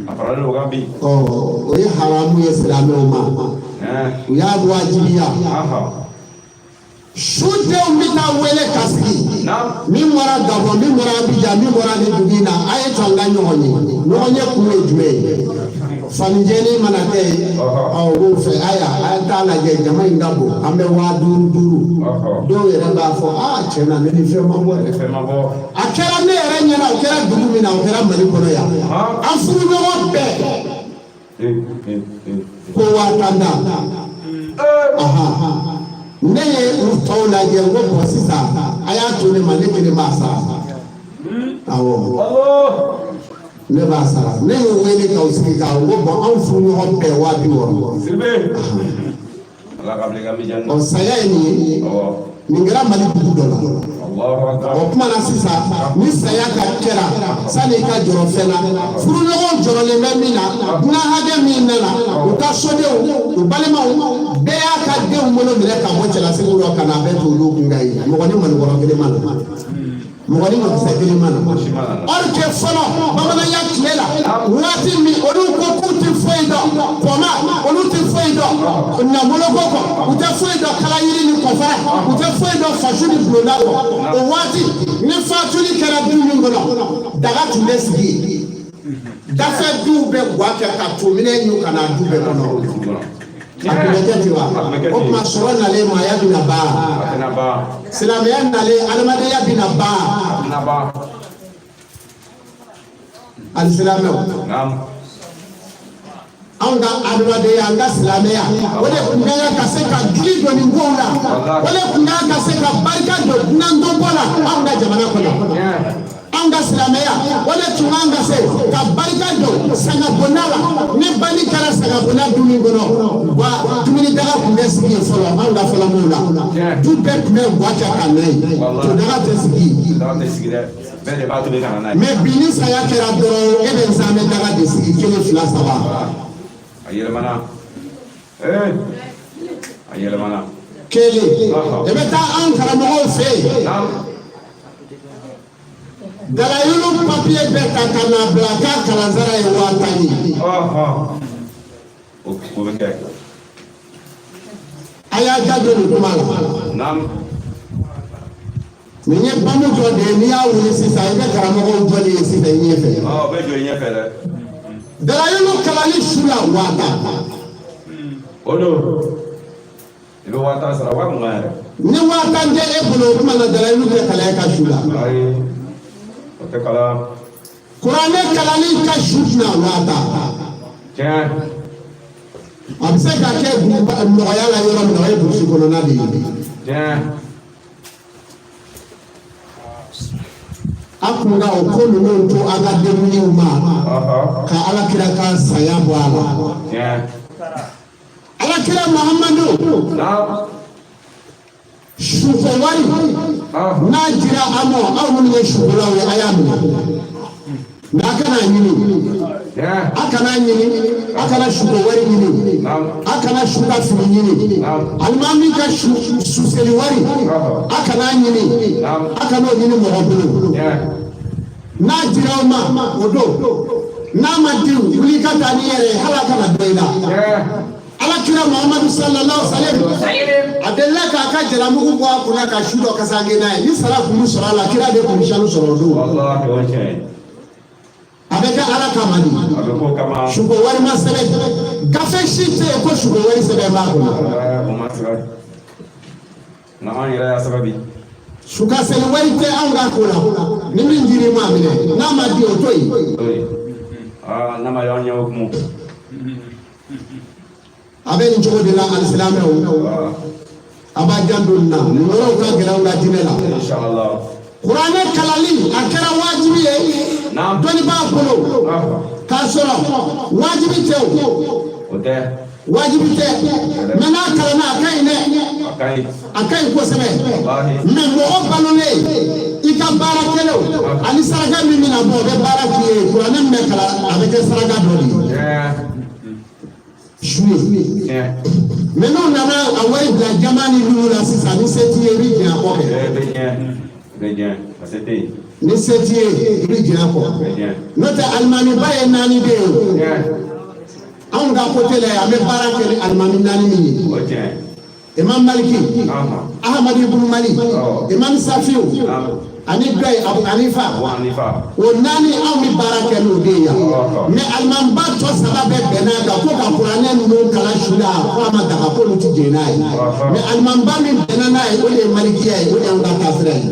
A faralen don kan bi. Ɔ, o ye haramu ye silamɛw ma. U y'a wajibiya. Su denw bɛ taa wele ka sigi. Min bɔra Gabɔn, min bɔra Abijan, min bɔra nin dugu in na, a ye to an ka ɲɔgɔn ye. Ɲɔgɔn ye kun ye jumɛn ye? Fanijɛni mana kɛ yen, ɔ, u b'o fɛ. Ayiwa, a ye taa lajɛ, jama in ka bon, an bɛ 5000 5000. Dɔw yɛrɛ b'a fɔ aa, tiɲɛ na, ne ni fɛn ma bɔ dɛ. Fɛn ma bɔ. A kɛra ne yɛrɛ ɲɛna, o kɛra dugu min na, o kɛra Mali kɔnɔ yan. An furuɲɔgɔn bɛɛ ko 10 000 da. Ne ye u tɔw lajɛ, n ko bɔn, sisan a y'a to ne ma, ne kelen b'a sara. Awɔ, ne b'a sara. Ne y'u wele k'aw sigi k'a n ko bɔn, anw furuɲɔgɔn bɛɛ 60 000. Siribe. Ala ka bila i ka mijan. Ɔ, saya ye nin ye. Nin kɛra Mali dugu dɔ la. O tuma na sisan, ni saya ka kɛra, sani i ka jɔrɔ fɛn na, furuɲɔgɔn jɔrɔlen bɛ min na, dunan hakɛ min nana, u ka sodenw, u balimaw bɛɛ y'a ka denw bolo minɛ ka bɔ cɛlasigiw la ka na bɛɛ to olu kun kan yen. Mɔgɔ ni malikɔrɔ kelen ma na, mɔgɔ ni mɔgɔkisɛ kelen ma na. Or que fɔlɔ bamananya tile la, waati min olu ko k'u tɛ foyi dɔn kɔma, olu tɛ foyi dɔn nafolo ko kɔ, u tɛ foyi dɔn kalayiri ni kɔfara, u tɛ foyi dɔn fasu ni bulonda kɔ, o waati ni fatuli kɛra du min kɔnɔ, daga tun bɛ sigi yen. Dafɛ duw bɛ guwa kɛ ka tominɛ ɲu ka na du bɛɛ kɔnɔ. A tun bɛ kɛ ten wa? O tuma, sɔrɔ nalen, maaya bɛna ban, silamɛya nalen, adamadenya bɛna ban. Alisilamɛw, anw ka adamadenya, an ka silamɛya, o de tun ka kan ka se ka gili don nin kow la, o de tun ka kan ka se ka barika don dunandonbɔ la anw ka jamana kɔnɔ. Anw ka silamɛya, o de tun kan ka se ka barika don sagabonda la. Ni banni kɛra sagabonda du min kɔnɔ, wa dumuni daga tun bɛ sigi yen fɔlɔ. Anw ka fɔlɔ maaw la, du bɛɛ tun bɛ guwa kɛ ka na yen, to daga tɛ sigi. Mɛ bi, ni saya kɛra dɔrɔn, e bɛ nsamɛ daga de sigi, kelen, fila, saba. A yɛlɛmana. A yɛlɛmana. Kelen, i bɛ taa an karamɔgɔw fɛ yen, dalayulu papiye bɛɛ ta ka na bila k'a kalansara ye 50 000 ye. O bɛ kɛ. A y'a janto nin kuma la. Nin ye bamu dɔ de ye. N'i y'a wuli sisan, i bɛ karamɔgɔw jɔlen ye sisan i ɲɛfɛ. O bɛ jɔ i ɲɛfɛ dɛ. Dalayulu kalali su la, 50 000. O don, i bɛ 50 000 sara, 20 000 yɛrɛ. Ni 50 000 tɛ e bolo, o tuma na dalayulu tɛ kalan e ka su la. Ayi, o tɛ kalan. Kuranɛ kalanni ka su tɛna waa ta. A bɛ se ka kɛ nɔgɔya la yɔrɔ min na, o ye burusi kɔnɔna de ye. A kun ka o ko ninnu to an ka denmisɛnninw ma ka Ala kira ka saya bɔ a la. Ala kira Muhamadu suko wari n'a dira an ma, aw minnu ye sukolaw ye, a y'a minɛ. Nka a kana ɲini, a kana ɲini, a kana suko wari ɲini, a kana su ka fini ɲini, alimami ka suseli wari a kana ɲini, a kana o ɲini mɔgɔ bolo. N'a dira aw ma, o don. N'a ma di, wuli ka taa n'i yɛrɛ ye, hali a kana dɔ i la. Ala kira Muhamadu sallallahu alaihi wa sallam, a delila k'a ka jalamugu bɔ a kunna ka su dɔ kasange n'a ye. Ni sara kun bɛ sɔrɔ a la, kira de kun bɛ sanu sɔrɔ o don. A bɛ kɛ Ala kama de. Suko wari ma sɛbɛn, gafe si tɛ yen ko suko wari sɛbɛn b'a kɔnɔ. Su ka seli wari tɛ anw ka ko la. Ni min dir'i ma, a minɛ. N'a ma di, o to yen. A bɛ nin cogo de la, alisilamɛw, a b'a janto nin na. Nin yɔrɔw ka gɛlɛn anw ka diinɛ la. Kuranɛ kalanli, a kɛra wajibi ye dɔnnibaa bolo, k'a sɔrɔ wajibi tɛ. O wajibi tɛ, mɛ n'a kalanna, a ka ɲi dɛ, a ka ɲi kosɛbɛ. Mɛ mɔgɔ balolen, i ka baara kɛlenw ani saraka min bɛna bɔ, o bɛ baara k'i ye. Kuranɛ min bɛ kalan, a bɛ kɛ saraka dɔ de ye su ye. Mɛ n'u nana a wari bila jama ni lulu la sisan, ni se t'i ye, i bɛ jɛn a kɔ kɛ. Ni se t'i ye, i bɛ jɛn a kɔ. N'o tɛ, alimamiba ye naani de ye o. Anw ka côté la yan, an bɛ baara kɛ ni alimami naani min ye: Imam Maliki, Ahmad ibn Mali, Imam Safiu, ani dɔ ye Abu Hanifa. O naani, anw bɛ baara kɛ n'o de ye yan. Mɛ alimamiba tɔ saba bɛɛ bɛnna a kan ko ka kuranɛ ninnu kalan su la, ko a ma daga, k'olu ti jɛn n'a ye. Mɛ alimamiba min bɛnna n'a ye, o de ye malikiya ye, o de y'anw ka taasira ye.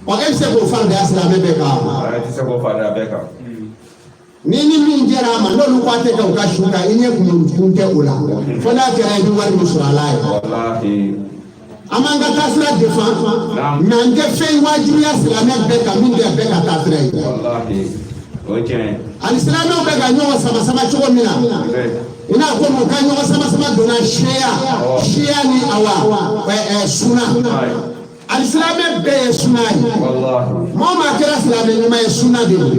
Ɔ, e bɛ se k'o farida silamɛ bɛɛ kan? Ni ni min jɛra a ma, n'olu ko a tɛ kɛ u ka su kan, i ɲɛ kun tɛ o la, fo n'a kɛra i bɛ wari min sɔrɔ a la ye. An b'an ka taasira defan, mɛ an tɛ fɛn wajibiya silamɛ bɛɛ kan min tɛ bɛɛ ka taasira ye. Ani silamɛw bɛ ka ɲɔgɔn sama sama cogo min na, i n'a fɔ u ka ɲɔgɔn sama sama donna siya siya ni awa suna. Ali silamɛ bɛɛ ye suna ye. Maa o maa kɛra silamɛ ɲuman ye, suna de don.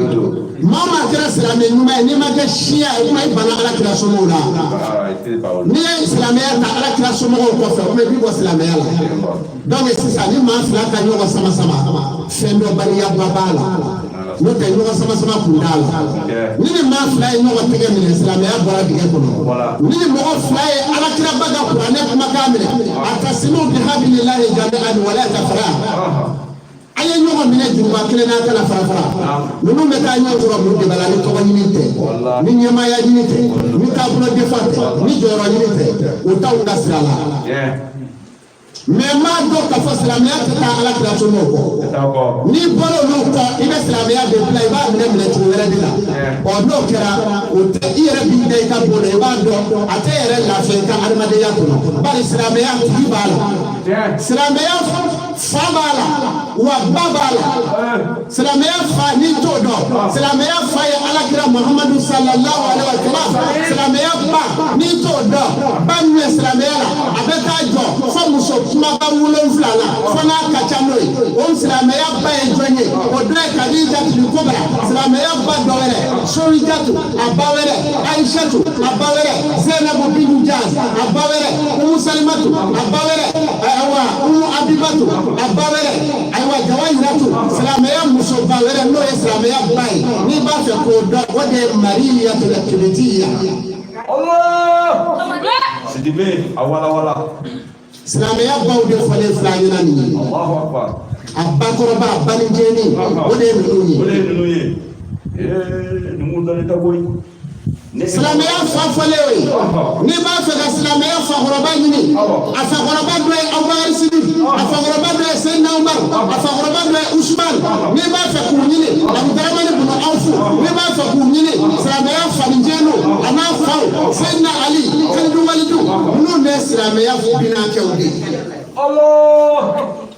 Maa o maa kɛra silamɛ ɲuman ye, n'i ma kɛ siya ye, kuma i banna Ala kira somɔgɔw la. N'i ye silamɛya ta Ala kira somɔgɔw kɔfɛ, o kuma i b'i bɔ silamɛya la. Donc sisan, ni maa fila ka ɲɔgɔn sama sama, fɛn dɔ baliyaba b'a la, n'o tɛ ɲɔgɔn sama sama kun t'a la. Ni ni maa fila ye ɲɔgɔn tɛgɛ minɛ, silamɛya bɔra dingɛ kɔnɔ. Ni ni mɔgɔ fila ye Ala kiraba ka kuranɛ kumakan minɛ, atasimu bihabililahi jami'an wala tafaraqu, an ye ɲɔgɔn minɛ juruba kelen n'a kana fara fara. Ninnu bɛ taa ɲɔgɔn sɔrɔ mun de b'a la? Ni tɔgɔ ɲini tɛ, ni ɲɛmaaya ɲini tɛ, ni taabolo defa tɛ, ni jɔyɔrɔ ɲini tɛ, o t'anw ka sira la. Mɛ n b'a dɔn k'a fɔ silamɛya tɛ taa Ala kira somɔgɔw kɔ. N'i bɔra olu kɔ, i bɛ silamɛya de bila, i b'a minɛ minɛ cogo wɛrɛ de la. Ɔ, n'o kɛra, o tɛ i yɛrɛ b'i da i ka bon na, i b'a dɔn a tɛ yɛrɛ lafiya i ka adamadenya kɔnɔ. Bari silamɛya tigi b'a la, silamɛya fa b'a la, wa ba b'a la. Silamɛya fa, n'i t'o dɔn, silamɛya fa ye Ala kira Muhamadu sallallahu alaihi wa sallam. Silamɛya ba, n'i t'o dɔn, ba min ye silamɛya la, a bɛ taa jɔ fo muso kumaba 7 la, fo n'a ka ca n'o ye. O silamɛya ba ye jɔn ye? O dɔ ye Kadijatu Kubra. Silamɛya ba dɔ wɛrɛ, Sorijatu, a ba wɛrɛ Ayisatu, a ba wɛrɛ Zɛnabu bintu Jaz, a ba wɛrɛ Umu Salimatu, a ba wɛrɛ ayiwa Umu Abibatu, a ba wɛrɛ ayiwa Jawahiratu. Silamɛya musoba wɛrɛ, n'o ye silamɛya ba ye, n'i b'a fɛ k'o dɔn, o de ye Mariyatul Kibitiya. Allah! Sidibe, a wala wala. Silamɛya baw de fɔlen filɛ an ɲɛna nin ye. Allahu akbar. A bakɔrɔba, a banicɛnin, o de ye ninnu O de ye. ye ninnu ye. Ee, ninnu dɔnnen tɛ koyi. Silamɛya fa fɔlen o ye. N'i b'a fɛ ka silamɛya fakɔrɔba ɲini, a fakɔrɔba dɔ ye Abubakar Sidiki, a fakɔrɔba dɔ ye Seyidina Umaru, a fakɔrɔba dɔ ye Usumani. N'i b'a fɛ k'u ɲini, Abudaramani bunu Awfu. N'i b'a fɛ k'u ɲini, silamɛya fanicɛninw a n'a faw, Seyidina Ali, Kalidu Walidu, ninnu de ye silamɛya binakɛw de ye. Allah.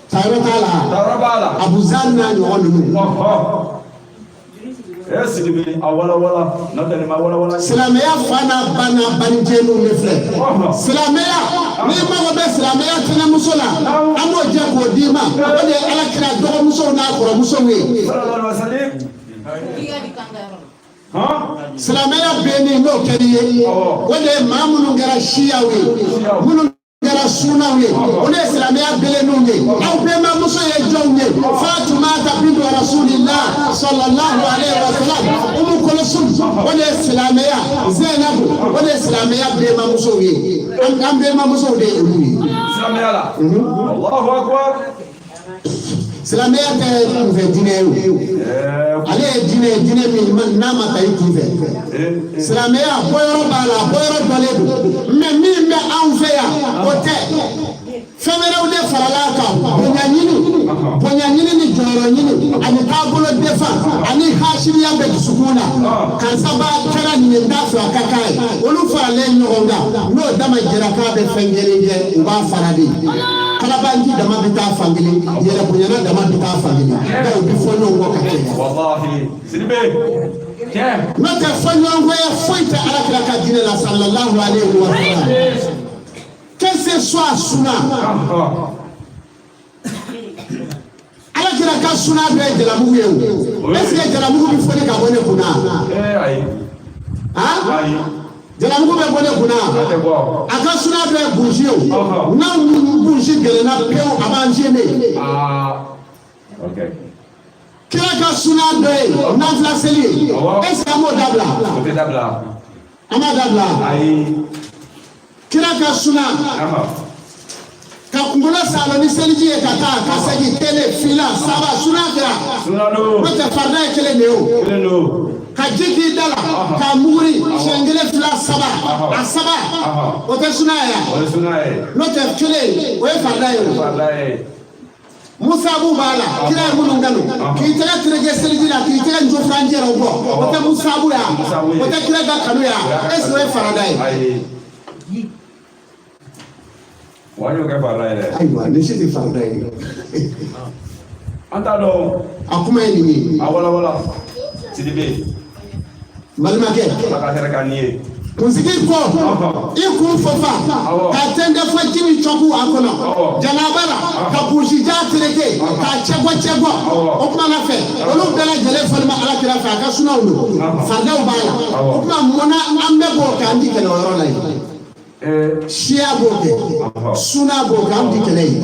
Tayɔrɔ t'a la. Tayɔrɔ b'a la. Abuzari n'a ɲɔgɔn ninnu. E Sidibe, a walawala, n'o tɛ nin ma walawala. Silamɛya fa n'a ba n'a banicɛninw de filɛ. Silamɛya, n'i mago bɛ silamɛya tɛnɛmuso la, an b'o jɛ k'o d'i ma. O de ye Ala kira dɔgɔmusow n'a kɔrɔmusow ye. Sallallahu alaihi wasallam. Silamɛya bɛnni n'o kɛr'i ye, o de ye maa minnu kɛra siyaw ye, minnu kɛra sunaw ye, o de ye silamɛya belenninw ye. Aw bɛnbamuso ye jɔnw ye? Fatumata bintu Rasulillah sallallahu alaihi wa sallam, Umu Kulsum, o de ye silamɛya Zainabu, o de ye silamɛya bɛnbamusow ye. An bɛnbamusow de ye olu ye. Silamɛya la. Allahu akbar. Silamɛya tɛ kunfɛ diinɛ ye o. Ale ye diinɛ ye, diinɛ min n'a ma ta i kunfɛ. Silamɛya bɔyɔrɔ b'a la, bɔyɔrɔ dɔlen don, mais min bɛ anw fɛ yan, o tɛ. Fɛn wɛrɛw de farala a kan: bonya ɲini, bonya ɲini ni jɔyɔrɔ ɲini ani taabolo defa ani hasiriya bɛ dusukun na. Karisa b'a kɛra nin ye, n t'a fɛ a ka k'a ye. Olu faralen ɲɔgɔn kan, n'o dama jɛra k'a bɛ fɛn kelen kɛ, u b'a fara de. Kalabanci dama bɛ taa fan kelen, yɛrɛ bonyana dama bɛ taa fan kelen, u bɛ fɔ ɲɔgɔn kɔ ka caya. Wallahi. Sidibe. Tiɲɛ. N'o tɛ, fɔ ɲɔgɔnkɔya foyi tɛ Ala kira ka diinɛ la, sallallahu alaihi wa sallam, que ce soit suna. Ala kira ka suna dɔ ye jalamugu ye o. Est ce que jalamugu bɛ foni ka bɔ ne kunna? Ayi. Han? Ayi. Jalamugu bɛ bɔ ne kunna? A tɛ bɔ. A ka suna dɔ ye burusi ye o. N'anw burusi gɛlɛnna pewu, a b'an gêner. Aa. Ok. Kira ka suna dɔ ye nafila seli ye. Est ce que an b'o dabila? O tɛ dabila. An b'a dabila? Ayi. Kira ka suna, ka kunkolo saalo ni seliji ye ka taa ka segin, kelen, fila, saba, suna kɛra. Suna don. N'o tɛ, farida ye kelen de ye o. Kelen don. Ka ji k'i da la k'a muguri siɲɛ kelen, fila, saba, a saba, o tɛ suna ye wa? O ye suna ye. N'o tɛ, kelen, o ye farida ye o. Farida ye. Musabu b'a la, kira ye minnu kanu, k'i tɛgɛ tereke seliji la, k'i tɛgɛ njofurancɛ yɛrɛ bɔ, o tɛ musabu ya? O tɛ kira ka kanu ya? Est ce que o ye farida ye? Ayi. Wa y'o kɛ farida ye dɛ. Ayiwa, nin si tɛ farida ye. An t'a dɔn. A kuma ye nin ye. A walawala. Sidibe. N balimakɛ. Ala ka hɛrɛ k'an ni ye. Kunsigi kɔ, i kun fɔfa ka tɛntɛn fɔ ji min cɔku a kɔnɔ jalaba la, ka kunsija tereke k'a cɛbɔ cɛbɔ, o kuma la fɛ, olu bɛɛ lajɛlen fɔli ma Ala kira fɛ, a ka sunaw don, faridaw b'a la. O kuma, munna an bɛɛ b'o kɛ, an ti kɛlɛ o yɔrɔ la yen? Siya b'o kɛ, suna b'o kɛ, an ti kɛlɛ ye.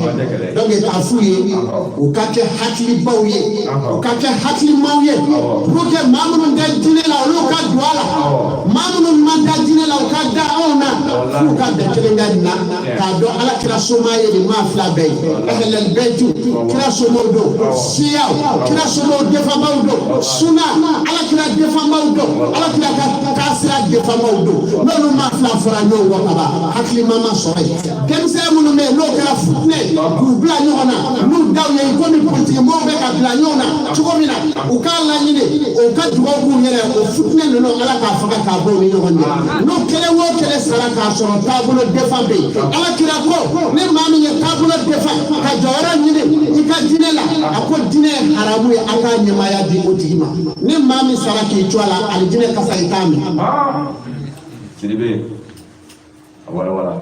Donc k'a f'u ye, u ka kɛ hakilibaw ye, u ka kɛ hakilimaw ye, pour que maa minnu tɛ diinɛ la, olu ka don a la, maa minnu ma da diinɛ la, u ka da anw na, f'u ka bɛn kelen ka nin na, k'a dɔn Ala kira soma ye nin maa fila bɛɛ ye. Ahlal baytu, kira somaw don. Siyaw, kira somaw defanbaw don. Suna, Ala kira defanbaw don, Ala kira ka taasira defanbaw don. N'olu maa fila fɔra ɲɔgɔn kɔ ka ban, hakilima ma sɔrɔ yen. Denmisɛn minnu bɛ yen, n'o kɛra futinɛ ye k'u bila ɲɔgɔn na n'u daw ye, i komi politiki mɔgɔw bɛ ka bila ɲɔgɔn na cogo min na, u k'a laɲini, o ka dugawu k'u yɛrɛ, o futinɛ ninnu, Ala k'a faga k'a bɔ u ni ɲɔgɔn cɛ. N'o kelen o kelen sara k'a sɔrɔ taabolo defa bɛ yen, Ala kira ko ni maa min ye taabolo defa ka jɔyɔrɔ ɲini i ka diinɛ la, a ko diinɛ ye haramu ye, an k'a ɲɛmaaya di o tigi ma. Ni maa min sara k'i to a la, alijinɛ kasa, i t'a mɛn. Sidibe. A walawala.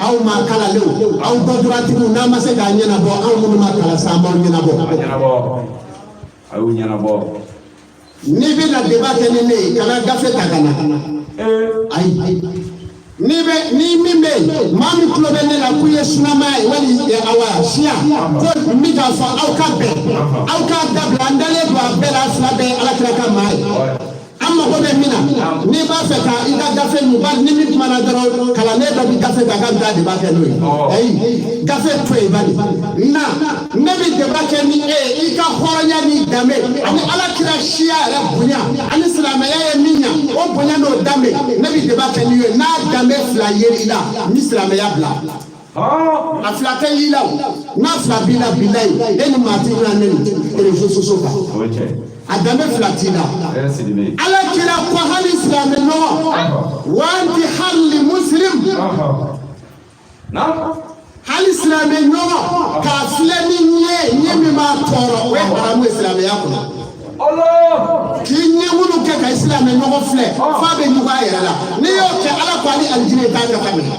Aw ma kalanlenw, aw dɔduratigiw, n'a ma se k'a ɲɛnabɔ, anw minnu ma kalan sa, an b'aw ɲɛnabɔ. A ɲɛnabɔ. A y'u ɲɛnabɔ. N'i bɛ na débat kɛ ni ne ye, kana gafe ta ka na. Ayi, n'i bɛ ni min bɛ yen, maa min tulo bɛ ne la k'u ye sunama ye wali awa siya ko n bɛ k'a fɔ, aw ka bɛn, aw k'a dabila. An dalen don a bɛɛ la, a fila bɛɛ ye Ala kira ka maa ye. An mago bɛ min na, n'i b'a fɛ ka i ka gafe mun, bari ni min kumana dɔrɔn, kalanden dɔ bɛ gafe ta k'a bɛ taa débat kɛ n'o ye. Ayi, gafe to yen bani. Na ne bɛ débat kɛ ni e ye, i ka hɔrɔnya ni danbe ani Ala kira siya yɛrɛ bonya ani silamɛya ye min ɲa, o bonya n'o danbe, ne bɛ débat kɛ n'i ye. N'a danbe fila yer'i la, n bɛ silamɛya bila. A fila tɛ y'i la o, n'a fila b'i la, bilayi, e ni maa tɛ ɲɔgɔn nɛni réseaux sociaux kan. O ye tiɲɛ. A danbe fila t'i la. Ɛ Sidibe. Ala kira ko hali silamɛ ɲɔgɔn, wanti hali muslim, hali silamɛ ɲɔgɔn k'a filɛ ni ɲɛ ye, ɲɛ min b'a tɔɔrɔ, o ye haramu ye silamɛya kɔnɔ. K'i ɲɛ minnu kɛ ka silamɛ ɲɔgɔn filɛ f'a bɛ ɲugun a yɛrɛ la, n'i y'o kɛ, Ala ko hali alijinɛ t'a ka minɛ.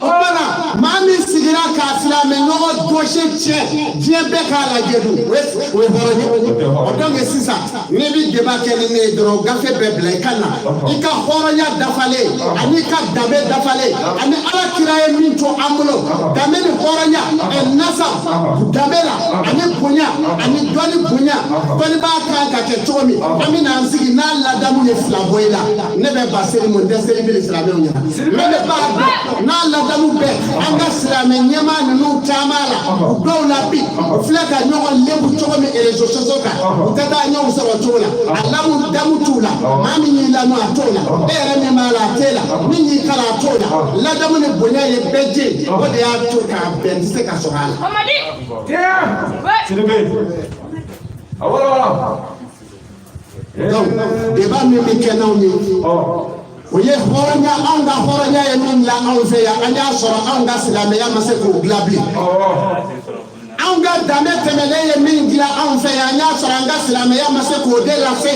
O tuma na, maa min sigira k'a silamɛ ɲɔgɔn dossier tiɲɛ, diɲɛ bɛɛ k'a lajɛ dun, o ye hɔrɔn ye? O donc sisan, n'i bɛ débat kɛ ni ne ye dɔrɔn, gafe bɛɛ bila, i ka na i ka hɔrɔnya dafalen ani i ka danbe dafalen ani Ala kira ye min to an bolo, danbe ni hɔrɔnya, ɛ nasa danbe la ani bonya ani dɔnni bonya, dɔnnibaa kan ka kɛ cogo min. An bɛ n'an sigi n'a ladamu ye fila bɔ i la, ne bɛ ba seli mun tɛ seli bili silamɛw ɲɛna, mais ne b'a dɔn n'a ladamu bɛɛ an ka silamɛ ɲɛmaa ninnu caman la, u dɔw la bi, u filɛ ka ɲɔgɔn lebu cogo min réseaux sociaux kan, u tɛ taa ɲɔgɔn sɔrɔ cogo la. A lamu damu t'u la. Maa min y'i lamɔ, a t'o la. E yɛrɛ min b'a la, a t'e la. Min y'i kalan, a t'o la. Ladamu ni bonya ye bɛɛ jɛ, o de y'a to k'a bɛn tɛ se ka sɔrɔ a la. Sidibe. A wala wala. Donc débat min bɛ kɛ n'anw ye, o ye hɔrɔnya. Anw ka hɔrɔnya ye min la anw fɛ yan, an y'a sɔrɔ anw ka silamɛya ma se k'o dilan bilen. Anw ka danbe tɛmɛlen ye min dilan anw fɛ yan, an y'a sɔrɔ an ka silamɛya ma se k'o de lase.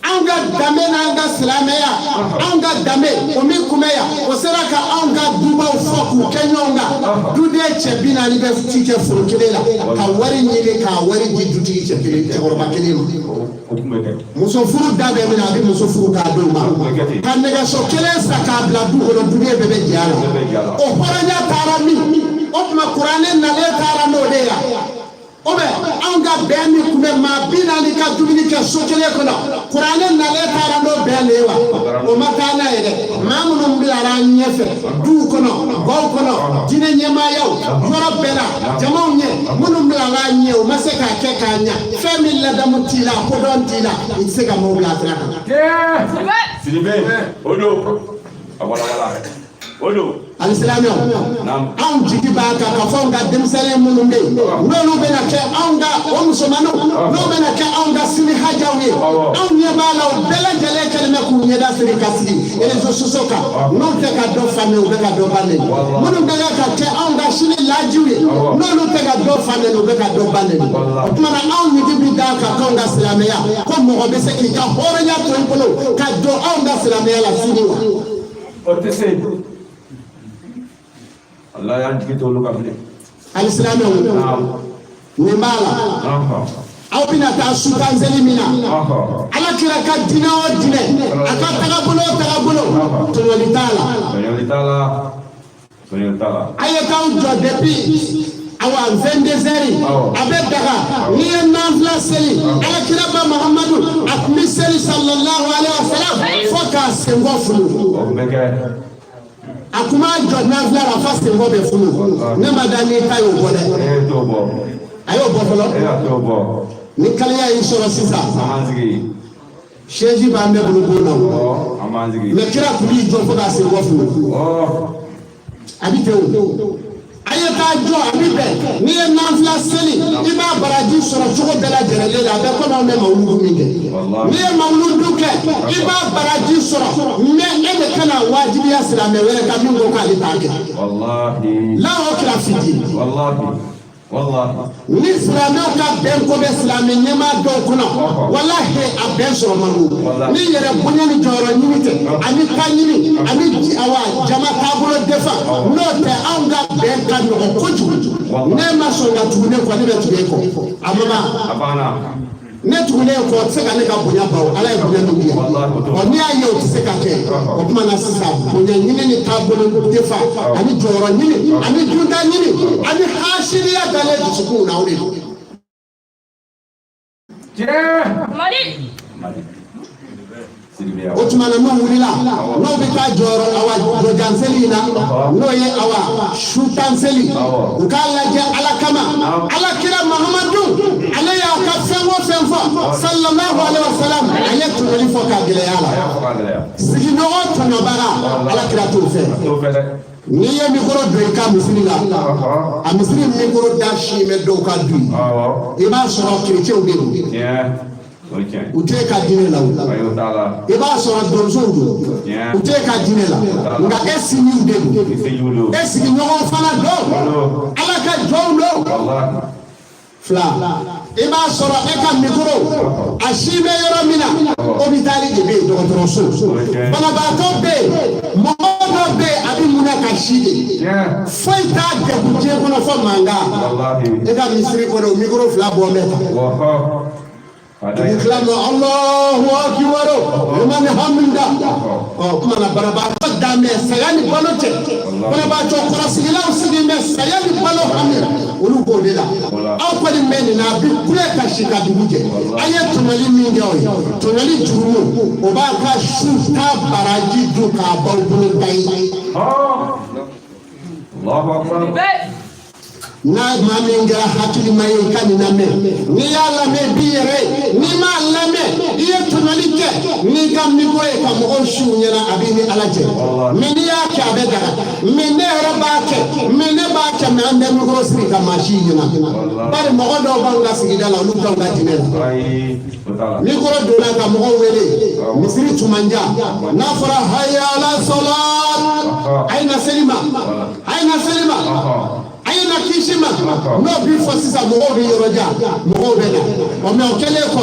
Anw ka danbe n'an ka silamɛya, anw ka danbe o min kun bɛ yan, o sera ka anw ka dubaw fɔ k'u kɛ ɲɔgɔn kan. Duden cɛ 40 bɛ ci kɛ foro kelen la ka wari ɲini k'a wari di dutigi cɛ kelen, cɛkɔrɔba kelen ma. O tun bɛ kɛ. Muso furu da bɛ min na, a bɛ muso furu k'a d'o ma, ka nɛgɛso kelen san k'a bila du kɔnɔ, duden bɛɛ bɛ jɛ a la. O hɔrɔnya taara min? O tuma kuranɛ nalen taara n'o de ye. O bɛ anw ka bɛn min tun bɛ maa 40 ka dumuni kɛ so kelen kɔnɔ, kuranɛ nalen taara n'o bɛn de ye wa? O ma taa n'a ye dɛ. Maa minnu bilara an ɲɛfɛ duw kɔnɔ, gaw kɔnɔ, diinɛ ɲɛmaayaw yɔrɔ bɛɛ la, jamaw ɲɛ, minnu bilara an ɲɛ, o ma se k'a kɛ k'a ɲa. Fɛn min ladamu t'i la, kodɔn t'i la, i tɛ se ka maaw bila sira kan. Sidibe. O don. A wala wala. O don. Alisilamɛw, anw jigi b'a kan k'a fɔ anw ka denmisɛnnin minnu bɛ yen, n'olu bɛna kɛ anw ka o musomaninw, n'o bɛna kɛ anw ka sini hajaw ye, anw ɲɛ b'a la, u bɛɛ lajɛlen kɛlen bɛ k'u ɲɛda siri ka sigi réseaux sociaux kan. N'u tɛ ka dɔ fa nɛni, u bɛ ka dɔ ba nɛni. Minnu bɛ ka kɛ anw ka sini lajiw ye, n'olu tɛ ka dɔ fa nɛni, u bɛ ka dɔ ba nɛni. O tuma na, anw jigi bi d'a kan k'anw ka silamɛya ko mɔgɔ bɛ se k'i ka hɔrɔnya to i bolo ka don anw ka silamɛya la sini wa? O tɛ se. Ala y'an jigi t'olu kan bilen. Alisilamɛw, nin b'a la. Aw bɛna taa sukanseli min na, Ala kira ka diinɛ o diinɛ, a ka tagabolo o tagabolo, tɔɲɔli t'a la. Tɔɲɔli t'a la. Tɔɲɔli t'a la. A ye t'aw jɔ depuis awa 22 heures, a bɛ daga n'i ye nanfila seli. Ala kiraba Mahamadu, a tun bɛ seli sallallahu alaihi wa sallam fo k'a senkɔ funu. O tun bɛ kɛ. A tun b'a jɔ nanfila la fo senkɔ bɛ funu. Ne ma da n'i ta y'o bɔ dɛ. E t'o bɔ. A y'o bɔ fɔlɔ. E y'a t'o bɔ. Ni kaliya y'i sɔrɔ sisan, An b'an sigi. chaise b'an bɛɛ bolo bon na o. An b'an sigi. Mais kira tun b'i jɔ fo k'a senkɔ funu. A bi ten o. A ye taa jɔ, a bi bɛn n'i ye nanfila seli, i b'a baraji sɔrɔ cogo bɛɛ lajɛlen la. A bɛ komi anw bɛ mawuludu min kɛ. N'i ye mawuludu kɛ, i b'a baraji sɔrɔ, mais e de kana wajibiya silamɛ wɛrɛ kan min ko k'ale t'a kɛ. Walahi. La o kira fiti. Walahi. Walahi. Ni silamɛw ka bɛn ko bɛ silamɛ ɲɛmaa dɔw kɔnɔ, walahi, a bɛn sɔrɔ man go. Ni yɛrɛ bonya ni jɔyɔrɔ ɲini tɛ, ani ta ɲini ani awa jama taabolo defa, n'o tɛ, anw ka bɛn ka nɔgɔn kojugu. Ne ma sɔn ka tugu ne kɔ, ne bɛ tugu e kɔ, a ma ban. A banna. Ne tugulen kɔ, o tɛ se ka ne ka bonya ban o. Ala ye bonya min di yan, ɔ n'i y'a ye o tɛ se ka kɛ. O tuma na sisan, bonya ɲini ni taabolo defa ani jɔyɔrɔ ɲini ani dunta ɲini ani hasiriya dalen dusukun na, o de don. Tiɲɛ. Mali. O tuma na n'u wulila, n'o bɛ taa jɔyɔrɔ awa jɔjan seli in na, n'o ye awa su tan seli, u k'a lajɛ Ala kama. Ala kira Mahamadu, ale y'a ka fɛn o fɛn fɔ, sallallahu alaihi wa sallam, a ye tɔɲɔli fɔ k'a gɛlɛya la. Sigiɲɔgɔn tɔɲɔbaga, Ala kira t'o fɛ. N'i ye mikoro don i ka misiri la, a misiri mikoro da si bɛ dɔw ka du ye, i b'a sɔrɔ kerecɛnw de don, u t'e ka diinɛ la o. I b'a sɔrɔ donsow don, u t'e ka diinɛ la, nka e sinjiw de don, e sigiɲɔgɔn fana don, Ala ka jɔnw don. Fila, i b'a sɔrɔ e ka mikoro a si bɛ yɔrɔ min na, hôpital de bɛ yen, dɔgɔtɔrɔso, banabaatɔ bɛ yen, mɔgɔ dɔ bɛ yen, a bɛ mun na ka si de, foyi t'a degun diɲɛ kɔnɔ fɔ mankan. E ka misiri kɔnɔ, o mikoro fila bɔ bɛ tan. Dugutila ma, Allahu akibaru liman hamida. Ɔ kuma na, banabaatɔ dan bɛ saya ni balo cɛ, banabaatɔ kɔrɔsigilaw sigi bɛ saya ni balo hami, olu b'o de la. Aw kɔni bɛ nin na, a bɛ kule ka si ka dugu jɛ. A ye tɔɲɔli min kɛ, o ye tɔɲɔli jurumu, o b'a ka su ta baraji dun k'a baw bolo da ye. N'a maa min kɛra hakilima ye, i ka nin lamɛn. N'i y'a lamɛn, i b'i yɛrɛ ye. N'i m'a lamɛn, i ye tɔɲɔli kɛ n'i ka mikoro ye ka mɔgɔw siw ɲɛna, a b'i ni Ala cɛ. Mɛ n'i y'a kɛ, a bɛ daga. Mɛ ne yɛrɛ b'a kɛ, mɛ ne b'a kɛ, mɛ an bɛ mikoro sigi ka maa si ɲɛna, bari mɔgɔ dɔw b'anw ka sigida la, olu t'anw ka diinɛ la. Mikoro donna ka mɔgɔw wele misiri tun man jan. N'a fɔra hayya ala salat, a ye na seli ma, a ye na seli ma, a ye na kisi ma, n'o bi fɔ sisan, mɔgɔw bɛ yɔrɔ jan, mɔgɔw bɛ na. Ɔ mɛ o kɛlen kɔ,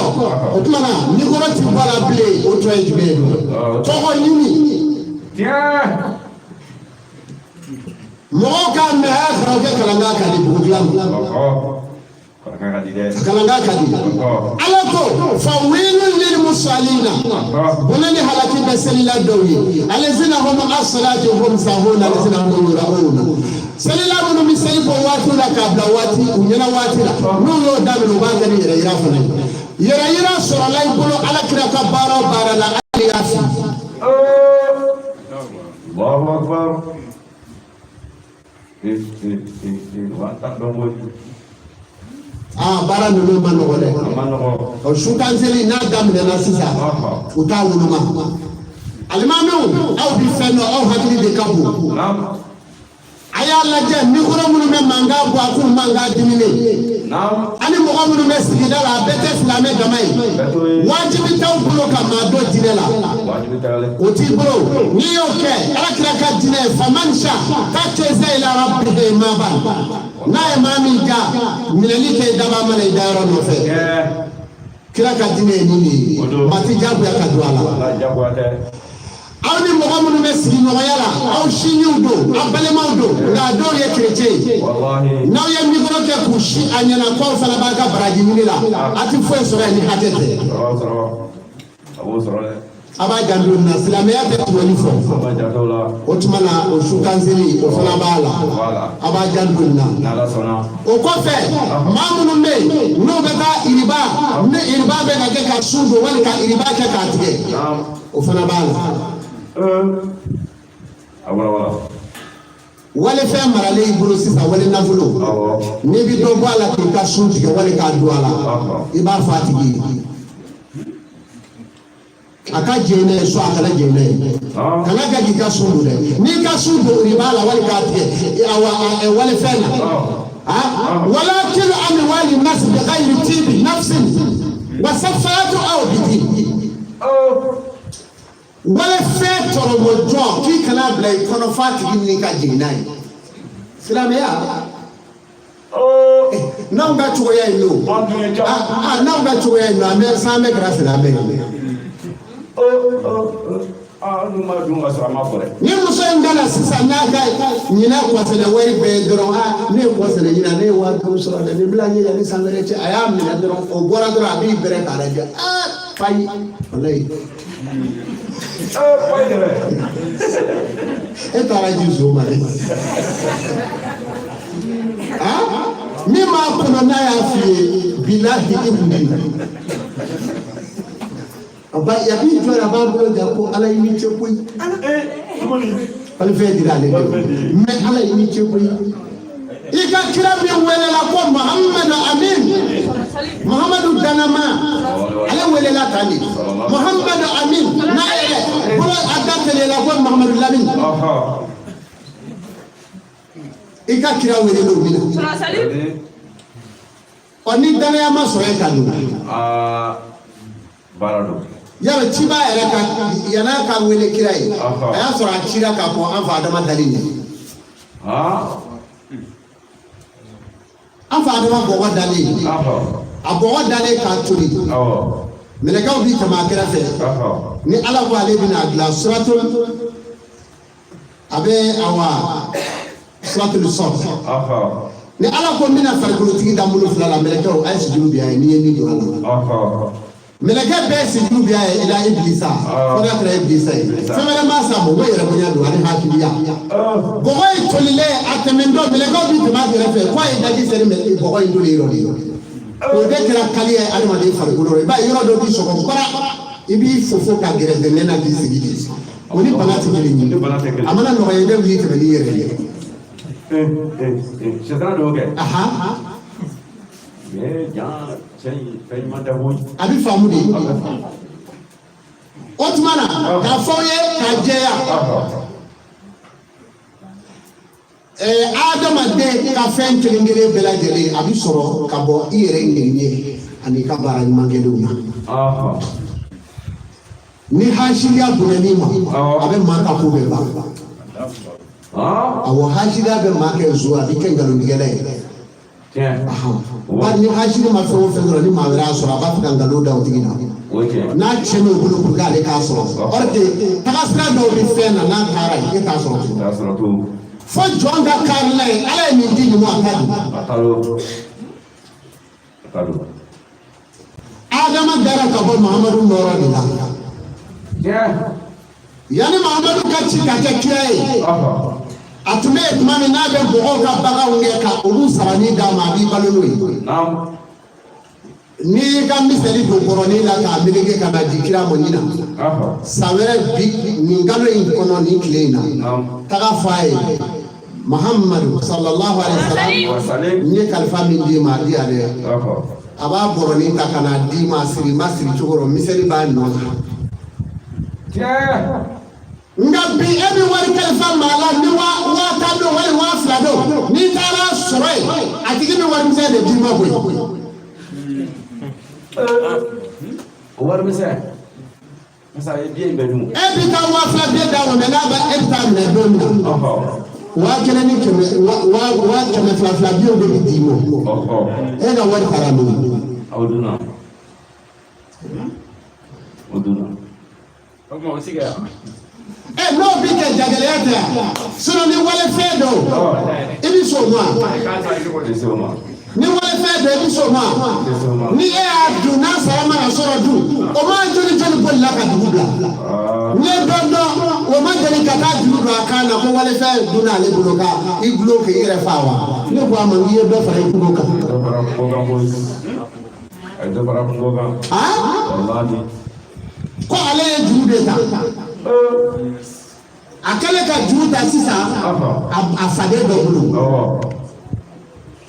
o tuma na mikoro ti bɔ la bilen, o tɔ ye jumɛn ye? Tɔgɔ ɲini. Mɔgɔw k'a mɛn, a y'a karamɔgɔkɛ kalankan ka di dugutila ma. Kalankan ka di. Ala ko fawilun lil musallina, bɔnɛ ni halaki bɛ selila dɔw ye, alazina hum an salatihim sahuna, alazina hum yurauna. Selila minnu bɛ seli bɔ waati la k'a bila waati u ɲɛna waati la, n'u y'o daminɛ, u b'a kɛ ni yɛrɛ yira fana ye. Yɛrɛ yira sɔrɔla i bolo Ala kira ka baara o baara la, hali y'a fi. Allahu akbar. Aa, baara ninnu ma nɔgɔ dɛ. Ɔ sutan seli n'a daminɛna sisan, u t'a woloma. Alimamiw, aw bi fɛn dɔn, aw hakili de ka bon. A y'a lajɛ, mikoro minnu bɛ mankan bɔ, a k'u mankan diminen. Ani mɔgɔ minnu bɛ sigida la, a bɛɛ tɛ silamɛ dama ye. Wajibi t'aw bolo ka maa dɔ diinɛ la, o t'i bolo. N'i y'o kɛ, Ala kira ka diinɛ ye faman sha tajaza ila rabbihi maba. N'a ye maa min ja, minɛli kɛ i daba mana i dayɔrɔ nɔfɛ. Kira ka diinɛ ye nin de ye, maa ti jagoya ka don a la. Aw ni mɔgɔ minnu bɛ sigiɲɔgɔnya la, aw sinjiw don, aw balimaw don, nka dɔw ye kerecɛn ye. N'aw ye mikoro kɛ k'u si a ɲɛna k'aw fana b'a ka baraji ɲini la, a ti foyi sɔrɔ yen ni hakɛ tɛ. A b'a janto nin na, silamɛya tɛ tɔɲɔli fɔ. O tuma na, o sukan seli, o fana b'a la, a b'a janto nin na. O kɔfɛ, maa minnu bɛ yen n'u bɛ taa iriba, ni iriba bɛ ka kɛ ka sun don wali ka iriba kɛ k'a tigɛ, o fana b'a la. Walifɛn maralen i bolo sisan, wali nafolo, n'i bɛ dɔ bɔ a la k'i ka sun tigɛ wali k'a don a la, i b'a fɔ a tigi ye a ka jɛn n'a ye, so a kana jɛn n'a ye, kana kɛ k'i ka sun don dɛ. N'i ka sun don riba la wali k'a tigɛ awa walifɛn na, wala kilu amwali nasi bi ghayri tibi nafsin wa safatu aw bidi. Walifɛn tɔrɔmɔjɔ, k'i kana bila i kɔnɔ f'a tigi ni ka jigin n'a ye. Silamɛya n'anw ka cogoya in don, n'anw ka cogoya in don, an bɛ san bɛ kɛra silamɛ ye. Ni muso in nana sisan n'a ka ɲinɛ kɔsɛnɛ wari bɛɛ ye dɔrɔn, ne ye kɔsɛnɛ ɲinɛ, ne ye 5000 sɔrɔ dɛ, nin bila n ye yanni san wɛrɛ cɛ. A y'a minɛ dɔrɔn, o bɔra dɔrɔn, a b'i bɛrɛ k'a lajɛ, fayi walayi. E taara ji zo ma dɛ. Min b'a kɔnɔ n'a y'a f'i ye, bilahi i kun di. A ba a b'i jɔ a b'a bolo ja ko Ala i ni ce koyi. Walifɛn dira ale de ma, mais Ala i ni ce koyi. I ka kira min welela ko Muhamadu Amin, Muhamadu Danama, ale welela tan de Muhamadu Amin, n'a yɛrɛ bolo a da teliyala ko Muhamadu Lamin. I ka kira welela o min na, ɔ ni danaya ma sɔrɔ e kan dun? Baara don. Yala ciba yɛrɛ ka yan'a ka wele kira ye, a y'a sɔrɔ a cira k'a fɔ an fa Adama dalen ɲɛ. An fa Adama bɔgɔ dalen, a bɔgɔ dalen k'a toli, mɛlɛkɛw bi tɛmɛ a kɛrɛfɛ. Ni Ala ko ale bɛna a dilan, suratul a bɛ awa suratul Sɔf, ni Ala ko n bɛna farikolotigi da bolo fila la, mɛlɛkɛw a ye sujuru bi a ye, n'i ye min don a la, mɛlɛkɛ bɛɛ sujuru bi a ye, ila Ibilisa, fo n'a kɛra Ibilisa ye. Fɛn wɛrɛ ma s'a ma, o yɛrɛ bonya don ani hakiliya. Bɔgɔ in tolilen, a tɛmɛntɔ, mɛlɛkɛw bi tɛmɛ a kɛrɛfɛ ko a ye daji seri bɔgɔ in toli yɔrɔ de ye. O de kɛra kaliya ye adamaden farikolo la. I b'a ye yɔrɔ dɔ b'i sɔgɔ bara, i b'i fofo ka gɛrɛ dɛnɛn na k'i sigi de. O ni bana tɛ kelen ye, a mana nɔgɔya i bɛ wuli tɛmɛ n'i yɛrɛ ye. Sɛtana de y'o kɛ. A bɛ faamu de. O tuma na k'a fɔ aw ye k'a jɛya, adamaden ka fɛn kelen kelen bɛɛ lajɛlen a bɛ sɔrɔ ka bɔ i yɛrɛ ŋɛniɲɛ ani i ka baara ɲuman kɛlenw na. Ni hasidiya bonyana ma, a bɛ maa ka ko bɛɛ ban. Awɔ, hasidiya bɛ maa kɛ nson, a bɛ kɛ nkalontigɛla ye. Bari ni hasidi ma fɛn o fɛn sɔrɔ, ni maa wɛrɛ y'a sɔrɔ, a b'a fɛ ka nkalon da o tigi la n'a tiɲɛna o bolo pour que ale k'a sɔrɔ. Or que tagasira dɔw bɛ fɛn na, n'a taara yen, e t'a sɔrɔ tugun. Fo jɔn ka kaari n'a ye, Ala ye nin di nin ma, a ta don. Adama dara ka bɔ Mahamadu nɔrɔ de la. Yanni Mahamadu ka ci ka kɛ kira ye, a tun bɛ yen tuma min n'a bɛ mɔgɔw ka baganw gɛn ka olu sarani d'a ma, a b'i balo n'o ye. N'i y'i ka misɛli don bɔrɔnin la k'a meleke ka na di kira ma ɲina, san wɛrɛ bi nin kalo in kɔnɔ, nin tile in na, taga fɔ a ye: Mahamadu sallallahu alaihi wa sallam, n ye kalifa min d'i ma, a di yan dɛ. A b'a bɔrɔnin ta ka na d'i ma, siri ma siri cogo rɔ, misɛli b'a nɔ na. Nka bi e bɛ wari kalifa maa la, ni 50,000 don wali 2000 don, n'i taara sɔrɔ yen, a tigi bɛ wari misɛn de d'i ma koyi. Wari misɛn. E bɛ taa 2000 biye d'a ma, mais n'a bɛ e bɛ taa minɛ don min na, 1000 ni kɛmɛ waa kɛmɛ fila fila biyew de bɛ d'i ma. E ka wari taara min? O dunna. O dunna. Ɛ, n'o bɛ kɛ, jagɛlɛya tɛ yan. Sinon ni walifɛn don, i bɛ sɔn o ma. Ni walifɛn don, i bɛ sɔn o ma. Ni e y'a dun, n'a sara mana sɔrɔ dun, o ma joli joli bolila ka dugu bila. N ye dɔn dɔn, o ma deli ka taa juru don a kan na ko walifɛn dunna ale bolo ka i gulon k'i yɛrɛ fa wa? Ne ko a ma k'i ye dɔ fara i kungo kan. Ko ale ye juru de ta. A kɛlen ka juru ta sisan, a faden dɔ bolo,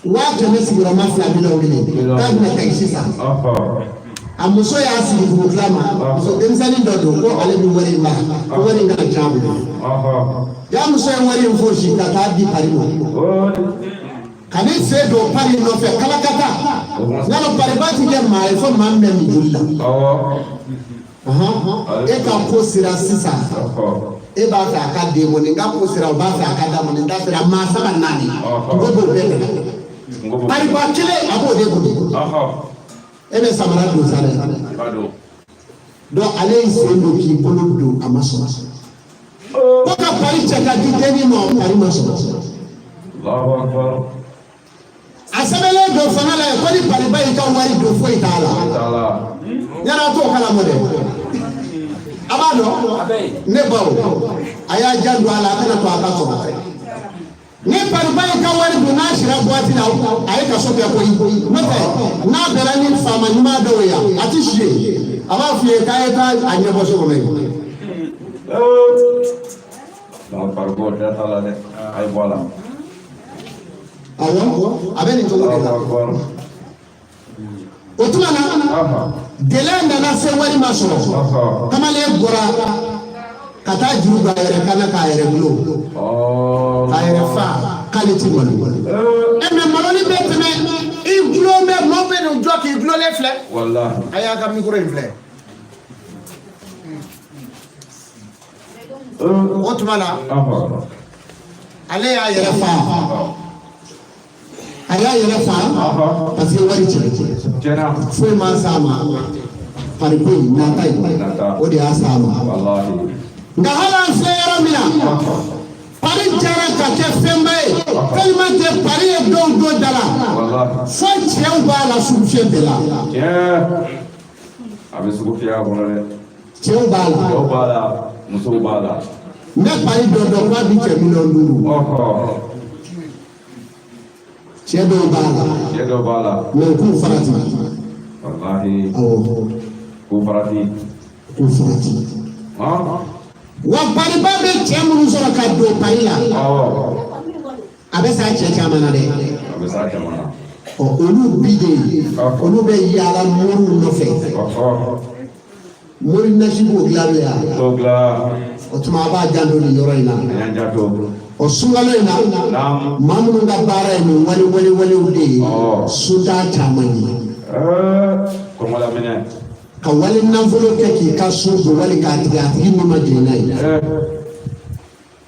200 sigiyɔrɔma fila miliyɔn kelen, k'a bɛna tagi sisan. A muso y'a sigi dugutila ma, muso denmisɛnnin dɔ don, ko ale bɛ wari in mara, ko wari in kana tiɲɛ a bolo. Ja muso ye wari in fosi ka taa di pari ma, ka ne sen don pari nɔfɛ kalakata. Yala pariba ti kɛ maa ye fo maa min bɛ min joli la. E ka ko sera sisan, e b'a fɛ a ka den bɔ, nin ka ko sera, o b'a fɛ a ka d'a ma, nin ta sera maa saba naani, kungo b'o bɛɛ kɛ. Pariba kelen a b'o de bolo, e bɛ samara don sa dɛ. Donc ale y'i sen don k'i bolo don, a ma sɔrɔ. Ko ka pari cɛ ka di dennin ma, pari ma sɔrɔ. A sɛbɛnlen don fanga la yen ko ni pariba y'i ka wari dun, foyi t'a la. Yala t'o kalama dɛ, a b'a dɔn ne baw, a y'a janto a la, a kana to a ka sɔrɔ. Ni pariba ye ka wari dun, n'a sira boîte la, a ye kaso kɛ koyi. N'o tɛ, n'a bɛnna ni faama ɲuman dɔw ye yan, a ti si yen. A b'a f'i ye k'a ye taa a ɲɛbɔ so kɔnɔ yen. Donc pariko da t'a la dɛ, a ye bɔ a la. Awɔ, a bɛ nin cogo de la. O tuma na, gɛlɛya nana se, wari ma sɔrɔ. Kamalen bɔra ka taa juru don a yɛrɛ kan na k'a yɛrɛ dulon, k'a yɛrɛ fa, k'ale ti malo. E mɛ, maloni bɛ tɛmɛ, i gulon bɛ, maaw bɛ nin jɔ k'i gulonlen filɛ. Walahi. A y'a ka micro in filɛ. O tuma na, ale y'a yɛrɛ fa, a y'a yɛrɛ fa parce que wari cɛ foyi ma s'a ma. Pariko in nata in, o de y'a s'a ma. Nka hali an filɛ yɔrɔ min na, pari jara ka kɛ fɛnba ye, tellement que pari ye dɔw don da la fo cɛw b'a la sugu fiyɛ bɛɛ la. A bɛ sugu fiyɛ a kɔnɔ dɛ. Cɛw b'a la. Cɛw b'a la, musow b'a la. N bɛ pari dɔ dɔn k'a bi cɛ 5 miliyɔn. Cɛ dɔw b'a la. Cɛ dɔw b'a la. Mɛ u k'u farati. Walahi. Awɔ. K'u farati. K'u farati. Wa pariba bɛ cɛ minnu sɔrɔ ka don pari la, a bɛ s'a cɛ caman na dɛ. A bɛ s'a caman na. Ɔ, olu bi de, olu bɛ yaala moriw nɔfɛ. Mori nasi b'o dilan yan. T'o dilan. O tuma, a b'a janto nin yɔrɔ in na. A y'an janto. Ɔ, sunkalo in na, maa minnu ka baara ye nin wale wale walew de ye, sunta caman ye. Kɔngɔ laminɛ. Ka wale nafolo kɛ k'i ka sun don, wali k'a tigɛ, a tigi min ma jɛn n'a ye.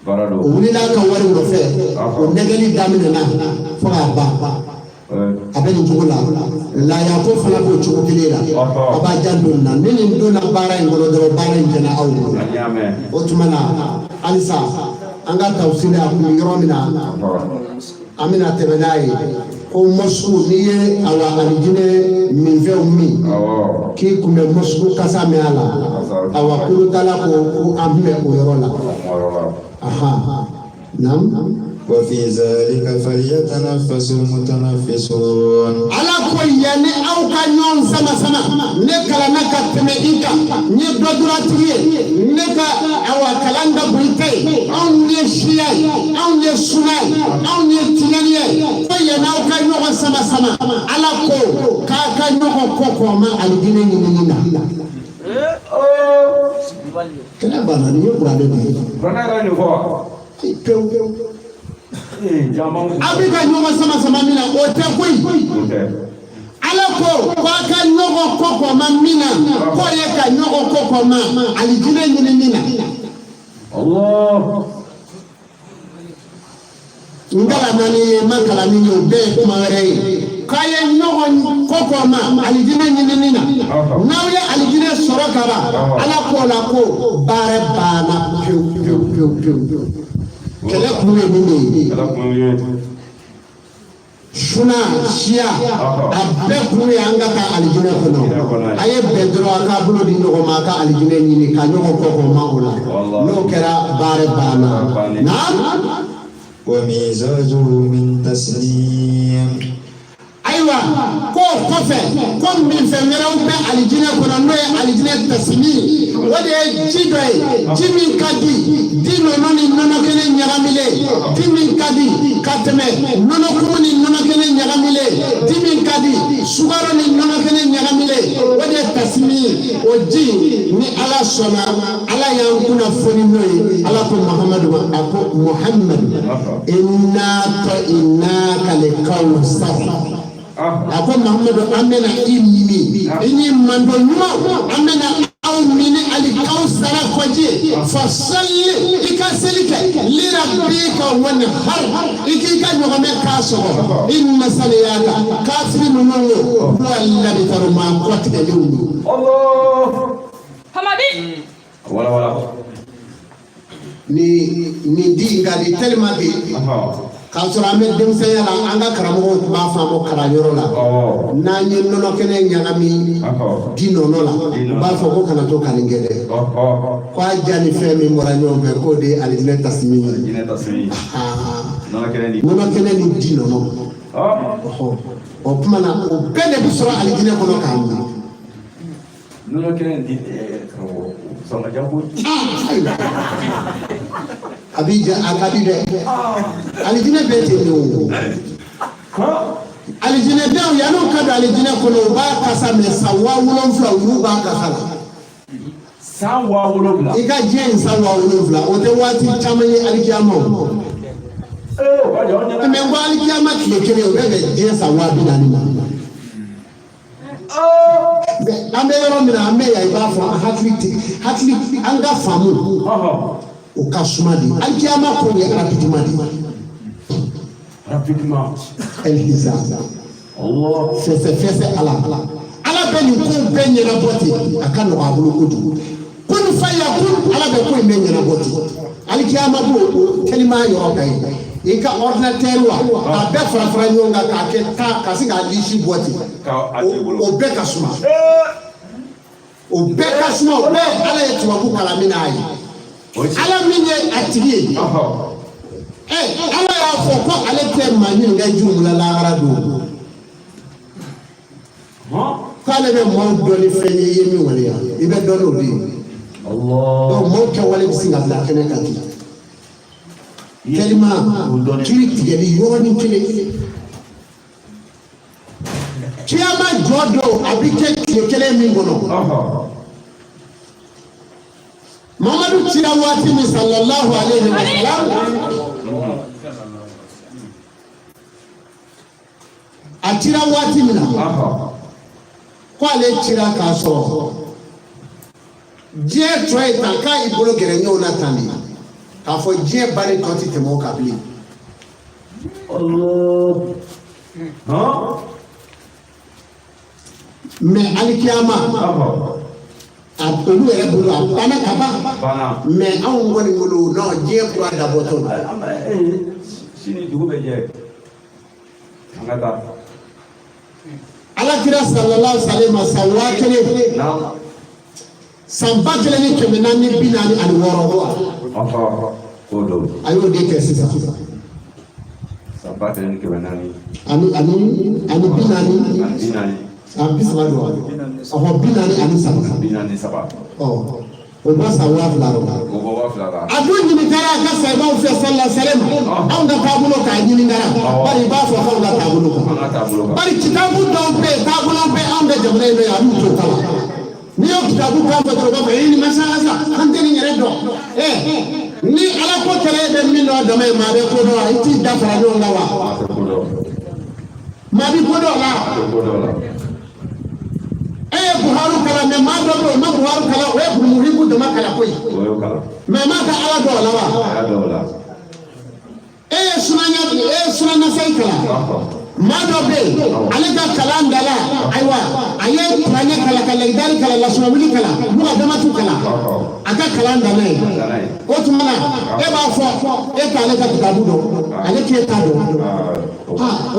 Baara don. O wulila a ka wari nɔfɛ, o nɛgɛli daminɛna fo k'a ban. A bɛ nin cogo la. Laayako fana b'o cogo kelen la. A b'a janto nin na. Ni nin donna baara in kɔnɔ dɔrɔn, baara in tiɲɛna aw bolo. O tuma na, halisa an ka tafsiri, a kun bɛ yɔrɔ min na, an bɛna tɛmɛ n'a ye ko mɔsuku, n'i ye awa alijinɛ minfɛnw min, k'i kun bɛ mɔsuku kasa mɛn a la. Awa, kolotala ko ko an bɛ o yɔrɔ la. Aha, naam. وفي ذلك فليتنافس المتنافسون. Ala ko yanni aw ka ɲɔgɔn sama sama, ne kalanna ka tɛmɛ i kan, n ye dɔduratigi ye, ne ka awa kalan ka bon i ta ye, anw ye siya ye, anw ye suna ye, anw ye tijaniya ye, ko yanni aw ka ɲɔgɔn sama sama, Ala ko k'a ka ɲɔgɔn kɔ kɔma alijinɛ ɲinini na. Kɛlɛ banna. Nin ye kuranɛ de ye. Kuranɛ yɛrɛ nin fɔ wa? Pewu. Caman. Aw bɛ ka ɲɔgɔn sama sama min na, o tɛ koyi. O tɛ. Ala ko k'a ka ɲɔgɔn kɔ kɔma min na, k'o ye ka ɲɔgɔn kɔ kɔma alijinɛ ɲinini na. Allah. N kalanna ni ye, n ma kalan ni ye, o bɛɛ ye kuma wɛrɛ ye. K'a ye ɲɔgɔn kɔ kɔma alijinɛ ɲinini na, n'aw ye alijinɛ sɔrɔ ka ban, Ala k'o la ko baara banna pewu pewu pewu pewu. Kɛlɛ kun ye nin de ye. Kɛlɛ kun ye. Suna, siya, a bɛɛ kun ye an ka taa alijinɛ kɔnɔ. A ye bɛn dɔrɔn, a k'a bolo di ɲɔgɔn ma, a ka alijinɛ ɲini ka ɲɔgɔn kɔ kɔma o la. N'o kɛra, baara banna. Naam. ومزاجه من تسنيم. Ayiwa, k'o kɔfɛ, ko minfɛn wɛrɛw bɛ alijinɛ kɔnɔ, n'o ye alijinɛ tasimi. O de ye ji dɔ ye, ji min ka di, di nɔnɔ ni nɔnɔ kɛnɛ ɲagamilen, di min ka di ka tɛmɛ nɔnɔ kumu ni nɔnɔ kɛnɛ ɲagamilen, di min ka di sukaro ni nɔnɔ kɛnɛ ɲagamilen, o de ye tasimi. O ji, ni Ala sɔnna, Ala y'an kunnafoni n'o ye. Ala ko Muhamadu ma, a ko Muhamadu, inna a'tainaka likawsar. A ko Muhamadu, an bɛna i min, i ni mando ɲuman, an bɛna aw min ni alikawusara kɔji. Fasalli, i ka seli kɛ, lirabbika wanhar, i k'i ka ɲɔgɔmɛ k'a sɔgɔ. Inna saniyaka, kafiri ninnu wo, huwa labitaru, maa kɔtigɛlenw don. Allah. Hamadi. Wala wala. Ni nin di in ka di tellement que k'a sɔrɔ an bɛ denmisɛnya la, an ka karamɔgɔw tun b'a fɔ an ma kalanyɔrɔ la, n'an ye nɔnɔ kɛnɛ ɲagami di nɔnɔ la, u b'a fɔ ko kana to ka nin kɛ dɛ, ko a ja ni fɛn min bɔra ɲɔgɔn fɛ, k'o de ye alijinɛ tasimi ye. Jinɛ tasimi. Aa. Nɔnɔ kɛnɛ ni. Nɔnɔ kɛnɛ ni di nɔnɔ. Ɔ. O tuma na o bɛɛ de bɛ sɔrɔ alijinɛ kɔnɔ k'a min. Nɔnɔ kɛnɛ di karamɔgɔ sɔn ka diya koyi. Ayiwa, a b'i ja, a ka di dɛ. Alijinɛ bɛɛ ten de o. Alijinɛdenw, yan'u ka don alijinɛ kɔnɔ, u b'a kasa mɛn san 7000, olu b'a kasa la. San 7000. I ka diɲɛ in san 7000, o tɛ waati caman ye alikiyama o. Ee, o ka jɔ an ɲɛna. Mɛ n ko alikiyama tile kelen, o bɛ bɛn diɲɛ san 40,000 ma. Mɛ an bɛ yɔrɔ min na, an bɛ yan, i b'a fɔ an hakili tɛ hakili, an ka faamu o ka suma de. Alikiyama ko ye rapidement de. Rapidement. Elisa. Allah. Fɛsɛ fɛsɛ, ala ala bɛ nin kow bɛɛ ɲɛnabɔ ten, a ka nɔgɔ a bolo kojugu. Kun fayakun, ala bɛ ko in bɛɛ ɲɛnabɔ ten. Alikiyama b'o o teliman yɔrɔ kan ye. I ka ordinateur wa, a bɛɛ fara fara ɲɔgɔn kan k'a kɛ ta ka se k'a lisi bɔ ten. Ka a t'i bolo. O bɛɛ ka suma, o bɛɛ ka suma, o bɛɛ ala ye tubabu kalan min n'a ye. Ala min ye a tigi ye, ɛ, ala y'a fɔ ko ale tɛ maa ɲininka jurumu la lahara don, k'ale bɛ maaw dɔn ni fɛn ye, i ye min waleya, i bɛ dɔn n'o de ye. Donc maaw kɛwale bɛ sin ka bila kɛnɛ kan ten tellement kiiri tigɛli yɔrɔnin kelen. Kiyama jɔ don, a bɛ kɛ tile kelen min kɔnɔ, Mamadu cira waati min, sallallahu alayhi wa sallam, a cira waati min na, ko ale cira k'a sɔrɔ diɲɛ tɔ ye tan, k'a y'i bolo gɛrɛ ɲɔgɔn na tan de, k'a fɔ diɲɛ banni tɔ ti tɛmɛ o kan bilen. Mɛ alikiyama, a olu yɛrɛ bolo, a banna ka ban. Mɛ anw kɔni bolo, non, diɲɛ kura dabɔtɔ don. Sini dugu bɛ jɛ, an ka taa. Alakira sallallahu alaihi wa sallam, san 1000, san 1446, O don. A y'o de kɛ sisan. San 1400. Ani 40. Ani 40. A 30 don wa? Ɔhɔ, 43. 43. Ɔ, o bɔ san 2000 rɔ. O bɔ 2000 la. A dun ɲininkara a ka sahibaw fɛ, sallallahu alaihi wa sallam, anw ka taabolo k'a ɲininkara, bari i b'a fɔ k'anw ka taabolo kan. An ka taabolo kan. Bari kitabu dɔw bɛ yen, taabolo bɛ anw ka jamana in na yan, an t'o kalan. N'i y'o kitabu kan fɔ dɔrɔn, u b'a fɔ ee, nin ma sa an tɛ nin yɛrɛ dɔn. Ɛ, ni ala ko kɛra e bɛ min dɔn dama ye, maa bɛ ko dɔn wa? I t'i da fara ɲɔgɔn kan wa? A tɛ ko dɔn. Maa bɛ ko dɔn la. A tɛ ko dɔn la. E ye Buhari kalan, mɛ maa dɔ bɛ yen, o ma Buhari kalan, o ye Muhibu dama kalan koyi. O y'o kalan. Mɛ a m'a ka ala dɔn o la wa? A y'a dɔn o la. E ye Sunanasayi kalan. Maa dɔ bɛ yen, ale ka kalan da la, ayiwa, a ye kuranɛ kalan, ka lɛgidari kalan, lasumawuli kalan, mukadamatu kalan, a ka kalan danna ye. O tuma na, e b'a fɔ e t'ale ka kitabu dɔn, ale t'e ta dɔn. O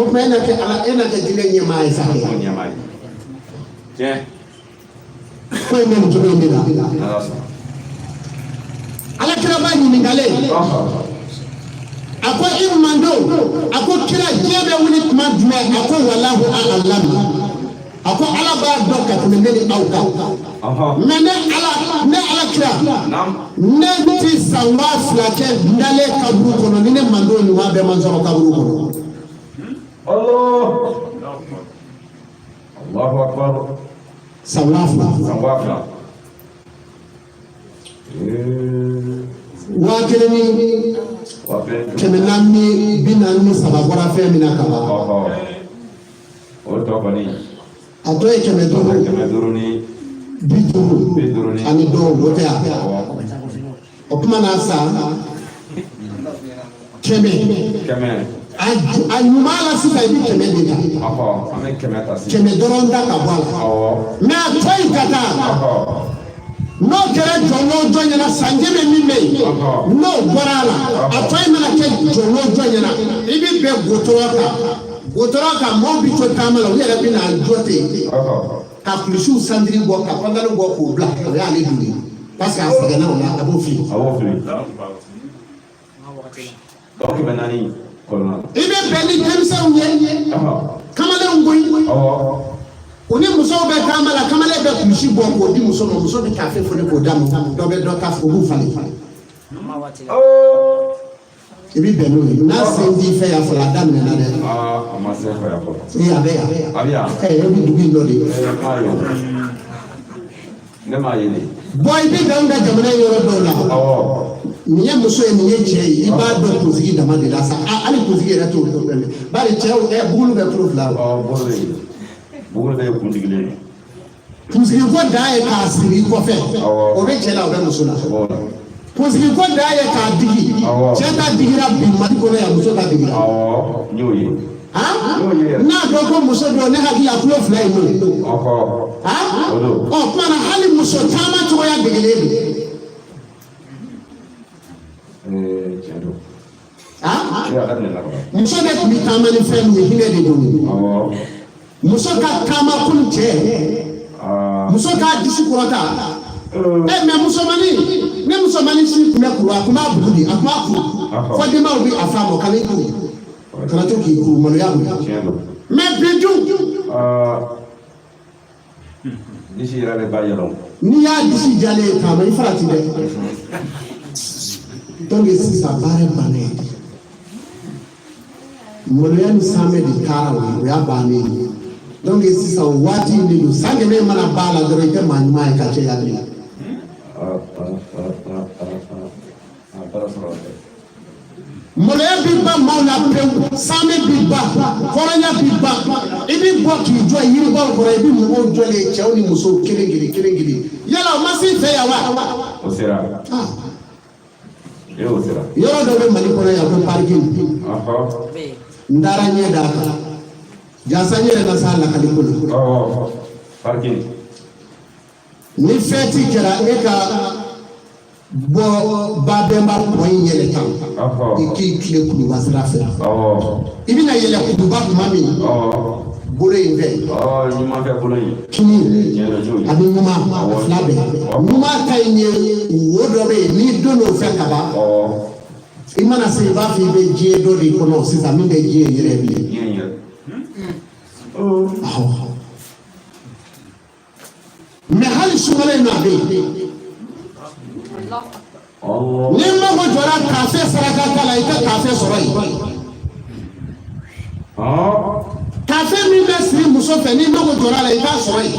tuma e na kɛ ala, e na kɛ diinɛ ɲɛmaa ye sa kɛ. O ɲɛmaa ye. Tiɲɛ. Ko in bɛ nin cogo in de la. Ala sɔnna. Ala kira b'a ɲininkalen, a ko i mando, a ko kira, diɲɛ bɛ wuli tuma jumɛn? A ko walahu a'lam, a ko ala b'a dɔn ka tɛmɛ ne ni aw kan. Mɛ ne ala, ne ala kira, ne ti san 2000 kɛ n dalen kaburu kɔnɔ ni ne mando ɲuman bɛɛ man sɔrɔ kaburu kɔnɔ. Allah. Allahu akbar. San 2000. San 2000. Waa kelen ni 443 bɔra fɛn min na ka ban. O tɔ kɔni. A tɔ ye 500. 500 ni. 50. 50 ni. Ani dɔw, o tɛ yan. O tuma na, san 100. 100. A ɲuman la sisan, i bɛ 100 de ta. An bɛ 100 ta sisan. 100 dɔrɔn ta ka bɔ a la. Mɛ a tɔ in ka taa. N'o kɛra jɔn o jɔn ɲɛna, sanjɛ bɛ min bɛ yen, n'o bɔra a la, a tɔ in mana kɛ jɔn o jɔn ɲɛna, i bɛ bɛn gotɔrɔ kan. Gotɔrɔ kan, maaw bɛ to taama la, u yɛrɛ bɛ na jɔ ten ka kulusiw sandiri bɔ, ka pantalon bɔ k'o bila, o y'ale dun ye, parce que a sɛgɛnna o la, a b'o fili. A b'o fili. Dɔw 400. Kɔnɔna. I bɛ bɛn ni denmisɛnw ye, kamalenw koyi. U ni musow bɛ taama la, kamalen bɛ kulusi bɔ k'o di muso ma, muso bɛ tafe foni k'o d'a ma, dɔ bɛ dɔ ta, o b'u falen. I bɛ bɛn n'o ye, n'a sen t'i fɛ yan fɔlɔ, a daminɛna dɛ. Aa, a ma se fɛ yan fɔlɔ. Ee, a bɛ yan. A bɛ yan. Ɛ, e bɛ dugu in dɔ de ye. Ee, m'a ye o. Ne m'a ye de. Bɔn, i bɛ bɛn anw ka jamana in yɔrɔ dɔw la. Nin ye muso ye, nin ye cɛ ye, i b'a dɔn kunsigi dama de la sa. Hali kunsigi yɛrɛ t'o dɔn, bari cɛw ɛ bugulu bɛ tulo fila o. Ɔ, bolo bɛ yen. Bugulu bɛ yen, kunsigilen ye. Kunsigi ko dan ye k'a siri kɔfɛ. Awɔ. O bɛ cɛ la, o bɛ muso la. Awɔ. Kunsigi ko dan ye k'a digi. Awɔ. Cɛ ta digira bi Mali kɔnɔ yan, muso ta digira. Awɔ, n y'o ye. Han, N'o ye yɛrɛ. n'a dɔn ko muso don, ne hakili la tulo fila in don. Han, O don. ɔ tuma na, hali muso caman cogoya degelen don. Ee, tiɲɛ don. Han, Ee, a daminɛna ka ban. muso de tun bɛ taama ni fɛn min ye, hinɛ de don. Muso ka taama komi cɛ. Muso k'a disi kɔrɔta. Ɛ, mɛ musomanin, ni musomanin si tun bɛ kuru, a tun b'a bugu de, a tun b'a kuru fɔ denbaw bɛ a f'a ma, kana i kuru, kana to k'i kuru, maloya don. Tiɲɛ don. Mɛ bi dun? Aa, disi yɛrɛ de b'a yɛlɛ o. N'i y'a disi jalen ye taama, i farati dɛ. Donc sisan baara banna ye, maloya ni sanmɛ de taara, o ye, o y'a bannen ye. Donc sisan o waati in de don, san 100 mana ban a la dɔrɔn, i tɛ maa ɲuman ye ka caya bilen. Aa aa aa aa aa, a baara sɔrɔ dɛ. Maloya bi ban maaw la pewu, sanmɛ bi ban, hɔrɔnya bi ban. I bi bɔ k'i jɔ yiribaw kɔrɔ, i bi mɔgɔw jɔlen ye, cɛw ni musow, kelen kelen kelen kelen. Yala o ma s'i fɛ yan wa? O sera. Ah. Ee, o sera. Yɔrɔ dɔ bɛ Mali kɔnɔ yan ko parking. N taara ɲɛ d'a kan jasa, n yɛrɛ na s'a lakali ko la. Awɔ, parking. Ni fɛti kɛra, e ka bɔ Babɛnba pɔn in yɛlɛ tan, i k'i tile Kuluba sira fɛ. I bɛna yɛlɛ Kuluba tuma min, bolo in fɛ. Ɔ, ɲuman fɛ bolo in. Kini. Tiɲɛ don, y'o ye. A bɛ ɲuman, a fila bɛɛ, ɲuman ta in ye wo dɔ bɛ yen, n'i donn'o fɛ ka ban, i mana se, i b'a fɔ i bɛ diɲɛ dɔ de kɔnɔ sisan min tɛ diɲɛ yɛrɛ ye bilen. Diɲɛ yɛrɛ. Awɔ. Mɛ hali sunkalo in na, a bɛ yen. Allah. N'i mago jɔra tafe saraka ta la, i tɛ tafe sɔrɔ yen. Tafe min bɛ siri muso fɛ, n'i mago jɔra a la, i t'a sɔrɔ yen.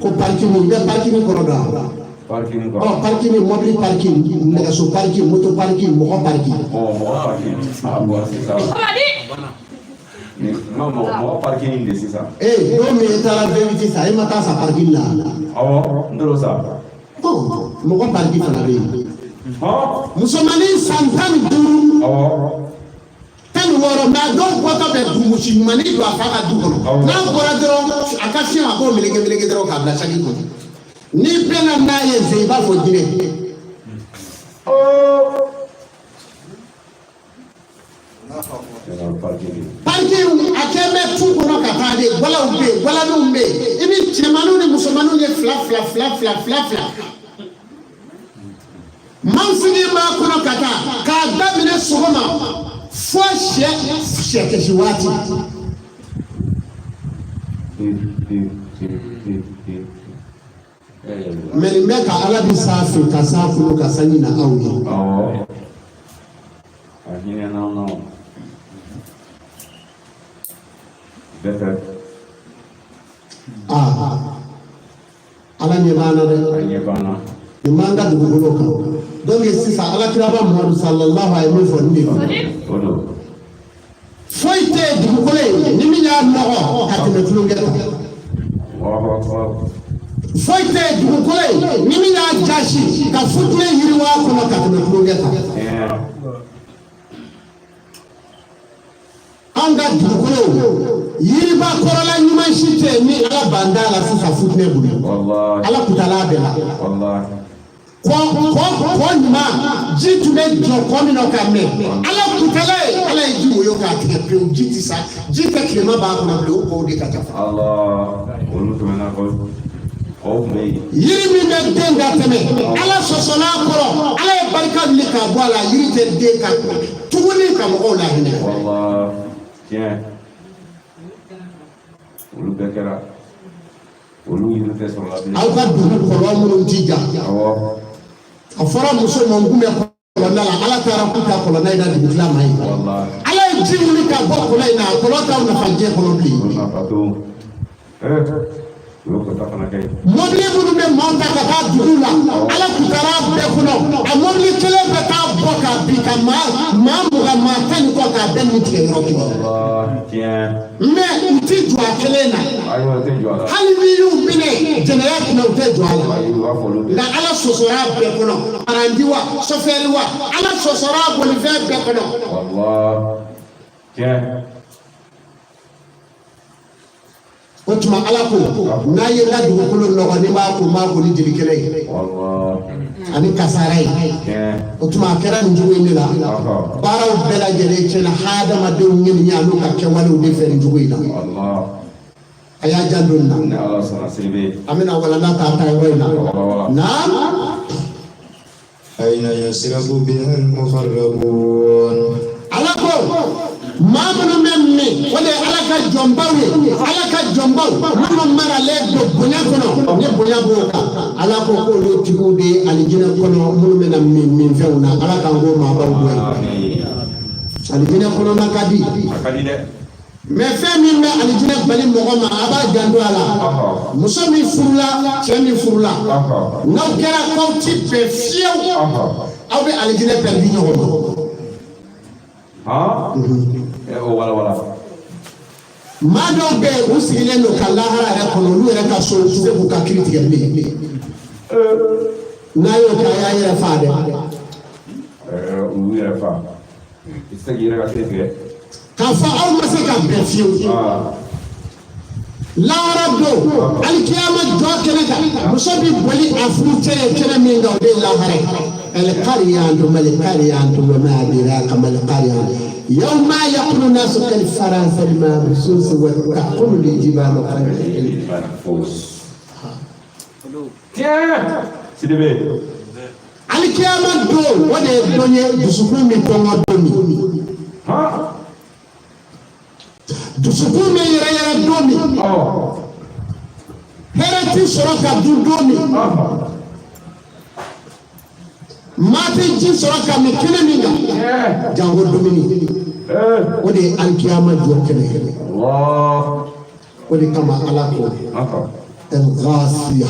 Ko parking, i bɛ parking kɔrɔ dɔn wa? Parking kɔrɔ. Ɔ, parking, mobili parking, nɛgɛso parking, moto parking, mɔgɔ parking. Ɔ, mɔgɔ parking. A bɔra sisan. Ni ma mɔgɔ parking de sisan. Ee, don min e taara V8 san, e ma taa san parking la? Awɔ, n t'o san. Ɔ, mɔgɔ parking fana bɛ yen. Musomanin san 15, 16, mɛ a dɔw bɔtɔ bɛ dumusi ɲumannin don a fa ka du kɔnɔ. N'a bɔra dɔrɔn, a ka fiɲɛ, a b'o meleke meleke dɔrɔn k'a bila saki kɔnɔ. N'i bɛnna n'a ye zen, i b'a fɔ jinɛ. Parking, a kɛ bɛ tu kɔnɔ ka taa de, gwalaw bɛ yen, gwalaninw bɛ yen, i bɛ cɛmanninw ni musomanninw ye fila fila fila fila fila fila. Maaw sigilen b'a kɔnɔ ka taa k'a daminɛ sɔgɔma fo sɛ sɛkɛsi waati. Mɛ nin bɛ ka Ala bi s'a fɛ ka s'a kolo ka sanji na aw ye. Awɔ. A hinɛ n'anw na o. Bɛɛ fɛ. Aa, Ala ɲɛ b'an na dɛ. A ɲɛ b'an na. Nin b'an ka dugukolo kan. Donc sisan, Alakiraba Muhamadu sallallahu a ye min fɔ, nin de don. O don. Foyi tɛ yen dugukolo in ni min y'a nɔgɔ ka tɛmɛ tulonkɛ kan. Allahu akbar. Foyi tɛ yen dugukolo in ni min y'a jasi ka futinɛ yiriwa a kɔnɔ ka tɛmɛ tulonkɛ kan. Tiɲɛ. Anw ka dugukolo, yiriba kɔrɔla ɲuman si tɛ yen ni Ala ban t'a la sisan futinɛ bolo. Wallahi. Ala kutala bɛɛ la. Wallahi. Kɔ kɔ kɔ ɲuman, ji tun bɛ jɔ kɔ min na ka mɛn, Ala kutala ye, Ala ye ji woyo k'a tigɛ pewu, ji ti sa, ji tɛ tilema b'a kɔnɔ bilen, o kɔw de ka ca. Allah. Olu tɛmɛna kɔ. Yiri min bɛ den ka tɛmɛ, Ala sɔsɔla a kɔrɔ, Ala ye barika wuli k'a bɔ a la, yiri tɛ den ka tuguni ka mɔgɔw lahinɛ. Tiɲɛ, olu bɛɛ kɛra, olu yiri tɛ sɔrɔ la bilen. Aw ka dugu kɔlɔn minnu ti ja, a fɔra muso ma n kun bɛ kɔlɔnda la, Ala taara k'u ta kɔlɔnda in na dugutila ma ye. Ala ye ji wuli ka bɔ kɔlɔn in na, a kɔlɔn t'aw nafa diɲɛ kɔnɔ bilen. Mɔbili minnu bɛ maaw ta ka taa dugu la, Ala tun taara a bɛɛ kɔnɔ, a mɔbili kelen bɛ taa bɔ ka bin ka maa 20 maa 10 ni kɔ k'a bɛɛ ni tigɛ yɔrɔ kelen. Mais u ti jɔ a kelen na, hali n'i y'u minɛ jɛnɛya kunna, u tɛ jɔ a la. Nka Ala sɔsɔra a bɛɛ kɔnɔ, paranti wa, sɔfɛri wa, Ala sɔsɔra a bolifɛn bɛɛ kɔnɔ. O tuma Ala ko n'a ye n ka dugukolo nɔgɔ, ni b'a ko n b'a ko ni jelikɛnɛ ye ani kasara ye. O tuma a kɛra nin cogo in de la, baaraw bɛɛ lajɛlen tiɲɛna hadamadenw ŋaniya n'u ka kɛwalew de fɛ nin cogo in na. A y'a janto nin na, an bɛna walanda ta yɔrɔ in na. Naam. Ayna yasrabu biha al-muqarrabun. Ala ko maa minnu bɛ min, o de ye Ala ka jɔnbaw ye, Ala ka jɔnbaw minnu maralen don bonya kɔnɔ, ni bonya b'o kan. Ala ko k'olu tigiw de ye alijinɛ kɔnɔ minnu bɛna min minfɛnw na. Ala k'an k'o maabaw dɔ ye. Alijinɛ kɔnɔna ka di, mais fɛn min bɛ alijinɛ bali mɔgɔ ma, a b'a janto a la. Muso min furula, cɛ min furula, n'aw kɛra k'aw ti bɛn fiyewu, aw bɛ alijinɛ pɛridi ɲɔgɔn ma. Maa dɔw bɛ yen, u sigilen don ka lahara yɛrɛ kɔnɔ, olu yɛrɛ ka so, u tɛ se k'u ka kiiri tigɛ bilen. N'a y'o kɛ, a y'a yɛrɛ fa dɛ. U y'u yɛrɛ fa. I tɛ se k'i yɛrɛ ka kiiri tigɛ. K'a fɔ aw ma se ka bɛn fiyewu. Lahara don, alikiyama jɔ kɛnɛ kan, muso bɛ boli a furucɛ ye kɛnɛ min kan, o de ye lahara ye. Alqariyatu malqariyatu wa ma adraka malqariyatu yawma yakunu nasu kalfarasi almabsusi wa takunu aljibalu kal'ihni. Sidibe. Alikiyama don, o de ye don ye dusukun bɛ kɔngɔ don min, dusukun bɛ yɛrɛ yɛrɛ don min, hɛrɛ ti sɔrɔ ka dun don min, maa tɛ ji sɔrɔ ka min kɛnɛ min kan, janko dumuni. O de ye alikiyama jɔ kɛnɛ. O de kama Ala ko el-ghasiya,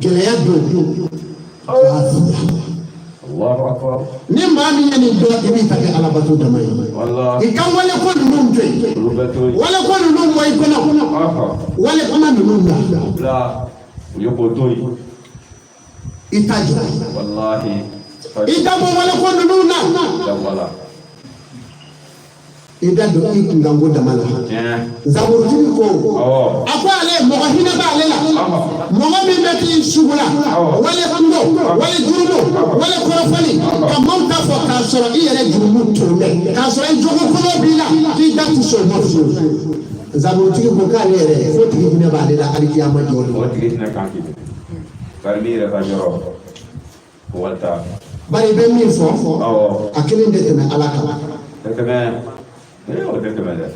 gɛlɛya don, ghasiya. Ni maa min ye nin dɔn, i b'i ta kɛ alabato dama ye. I ka wale ko ninnu to yen, wale ko ninnu bɔ i kɔnɔ, wale kuma ninnu bila, i ta jɔ, i da bɔ wale ko ninnu na, i da don i kunkanko dama la. Zaburutigi ko, a ko ale mɔgɔ hinɛ b'ale la, mɔgɔ min bɛ t'i sugu la, wale kungo, wale jurumu, wale kɔrɔfɔli, ka maaw ta fɔ k'a sɔrɔ i yɛrɛ jurumu tolen bɛ, k'a sɔrɔ i jogo kolon b'i la, k'i da ti sɔn o ma fiyewu. Zaburutigi ko k'ale yɛrɛ fo tigi hinɛ b'ale la alikiyama jɔ don. O tigi hinɛ kan k'i minɛ. Bari n'i yɛrɛ ka yɔrɔ o walita. Bari i bɛ min fɔ, a kelen tɛ tɛmɛ Ala kan. Tɛ tɛmɛ. O tɛ tɛmɛ dɛ.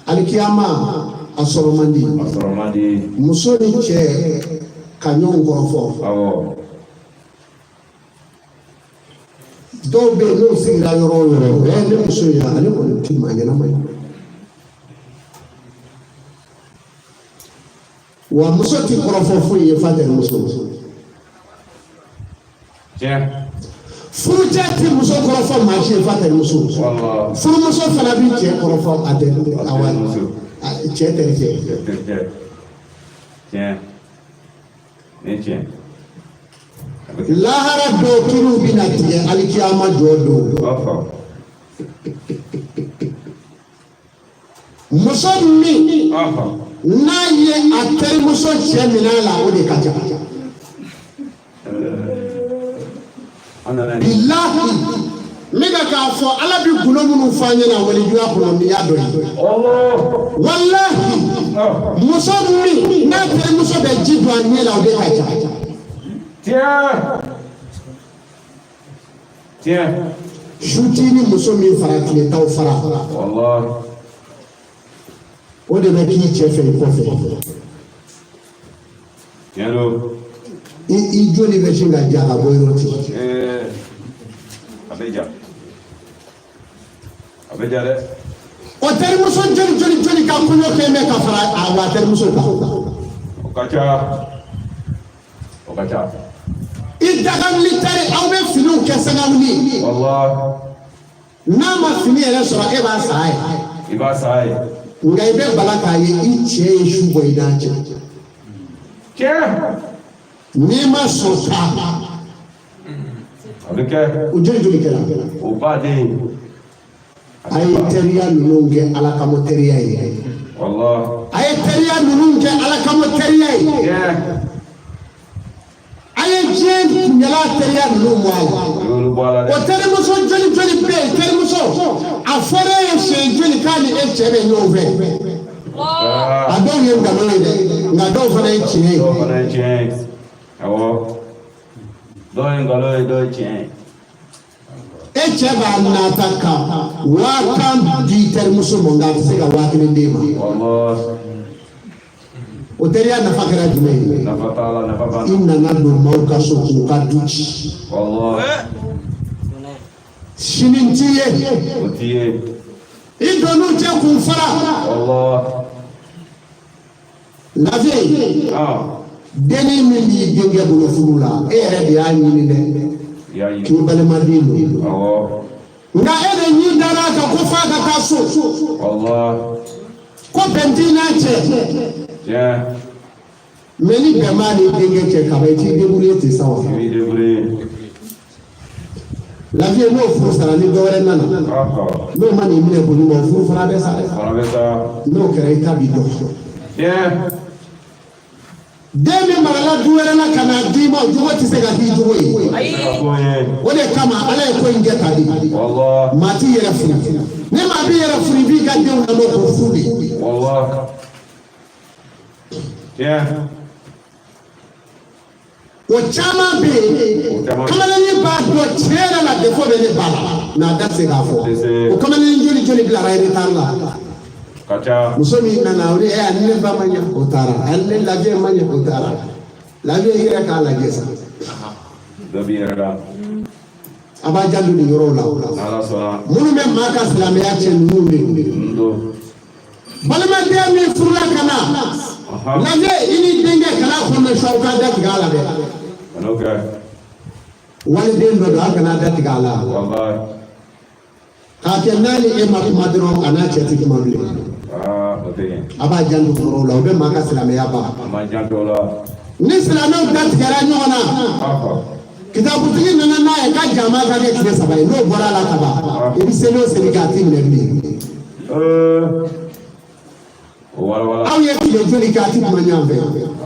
Alikiyama a sɔrɔ man di. A sɔrɔ man di. Muso ni cɛ ka ɲɔgɔn kɔrɔfɔ. Dɔw bɛ yen, n'u sigira yɔrɔ o yɔrɔ, ne muso in, ale kɔni ti maa ɲɛnama ye. Wa muso ti kɔrɔfɔ foyi ye f'a terimuso. Furucɛ ti muso kɔrɔfɔ maa si ye f'a terimuso. Furumuso fana bi cɛ kɔrɔfɔ a tɛ awa cɛ terikɛ. Lahara don kiriw bɛna tigɛ alikiyama jɔ don. Muso min n'a ye a terimuso cɛ minɛ a la, o de ka ca. Bilahi, N bɛ ka k'a fɔ Ala bɛ gundo minnu fɔ an ɲɛna walijuya kɔnɔ nin y'a dɔ ye. Walahi, muso min n'a terimuso bɛ ji don a ɲɛ la, o de ka ca. Tiɲɛ. Tiɲɛ. Su t'i ni muso min fara, tile t'aw fara. Wallahi. O de bɛ k'i cɛ fɛ i kɔfɛ. Tiɲɛ don. I joli bɛ sin ka ja ka bɔ yɔrɔ ten. A bɛ ja. A bɛ ja dɛ. O terimuso joli joli joli ka kɔɲɔ kɛ bɛ ka fara a wa terimuso kan. O ka ca. O ka ca. I daga wuli tari, aw bɛ finiw kɛ sangawuli. Wallahi. N'a ma fini yɛrɛ sɔrɔ, e b'a san a ye. I b'a san a ye. Nka i bɛ bala k'a ye i cɛ ye su bɔ i n'a cɛ. Tiɲɛ. N'i ma sɔn ta. A bɛ kɛ. O joli joli kɛra. O baden. A ye teriya ninnu kɛ Ala kama teriya ye. Wallahi. A ye teriya ninnu kɛ Ala kama teriya ye. Tiɲɛ. A ye diɲɛ kunjala teriya ninnu bɔ a la. O y'olu bɔ a la O dɛ. terimuso joli joli bɛ yen, terimuso a fɔra e ye siɲɛ joli k'a ni e cɛ bɛ ɲɔgɔn fɛ. Aa. A dɔw ye nkalon ye dɛ, nka dɔw fana ye tiɲɛ ye. Dɔw fana ye tiɲɛ ye. Awɔ. Dɔw ye nkalon ye, dɔw ye tiɲɛ ye. E cɛ b'a nata ka 50 000 di terimuso ma, nka a tɛ se ka 1000 d'e ma. Wallahi. O teriya nafa kɛra jumɛn ye? Nafa t'a la, nafa b'a I la. nana don maaw ka so k'u ka du ci. Wallahi. Sini t'i ye. O t'i ye. I donn'u cɛ k'u fara. Wallahi. Lafiye. Ah. Denni min b'i denkɛ bolo furu la, e yɛrɛ de y'a ɲini dɛ. I y'a ɲini. K'i balimaden don. Awɔ. Nka e de ɲi dara a kan ko f'a ka taa so. Wallahi. Ko bɛn t'i n'a cɛ. Tiɲɛ. Mɛ ni bɛn b'a n'i denkɛ cɛ kaban, i t'i débrouiller ten sa wa? I b'i débrouiller. Lafiye, n'o furu sara, ni dɔ wɛrɛ nana. Ɔhɔ. N'o ma n'i minɛ ko ɲuman, o furu fana bɛ sa dɛ. Fana bɛ sa. N'o kɛra, i ta b'i dɔn. Tiɲɛ. Den min marala du wɛrɛ la ka n'a d'i ma, o jogo tɛ se ka k'i jogo ye. O tɛ se ka k'o ye. O de kama Ala ye ko in kɛ tan de. Wallahi. Maa t'i yɛrɛ furu. Ni maa b'i yɛrɛ furu, i b'i ka denw lamɔ k'o fu de. Wallahi. Tiɲɛ. O caman bɛ yen, kamalennin b'a dɔn tiɲɛ yɛrɛ la défaut bɛ ne ba la, mais a da tɛ se k'a fɔ. O kamalennin joli joli bilara retard la. Ka ca. Muso min nana, o de ɛ ani ne ba ma ɲɛ, o taara. Ani ne lajɛ ma ɲɛ, o taara. Lajɛ, i yɛrɛ k'a lajɛ sa. Dɔ b'i yɛrɛ la. A b'a janto nin yɔrɔw la. N'Ala sɔnna. Minnu bɛ maa ka silamɛya cɛ, ninnu de. N don. Balimaden min furula ka na, lajɛ, i ni denkɛ kana kɔnɔ su, aw k'a datigɛ a la dɛ. Kan'o kɛ. Waliden dɔ don, a kana datigɛ a la. Wallahi. K'a kɛ n'a ni e ma kuma dɔrɔn, a n'a cɛ tɛ kuma bilen. Aa, o tɛ ɲɛ. A b'a janto o yɔrɔw la, o bɛ maa ka silamɛya ban. A ma janto o la. Ni silamɛw datigɛra ɲɔgɔn na, kitabutigi nana n'a ye ka jama ka kɛ tile 3 ye, n'o bɔra a la ka ban, i bɛ seli o seli kɛ, a t'i minɛ bilen. O walawala. Aw ye tile joli kɛ, a ti kuma ɲɔgɔn fɛ?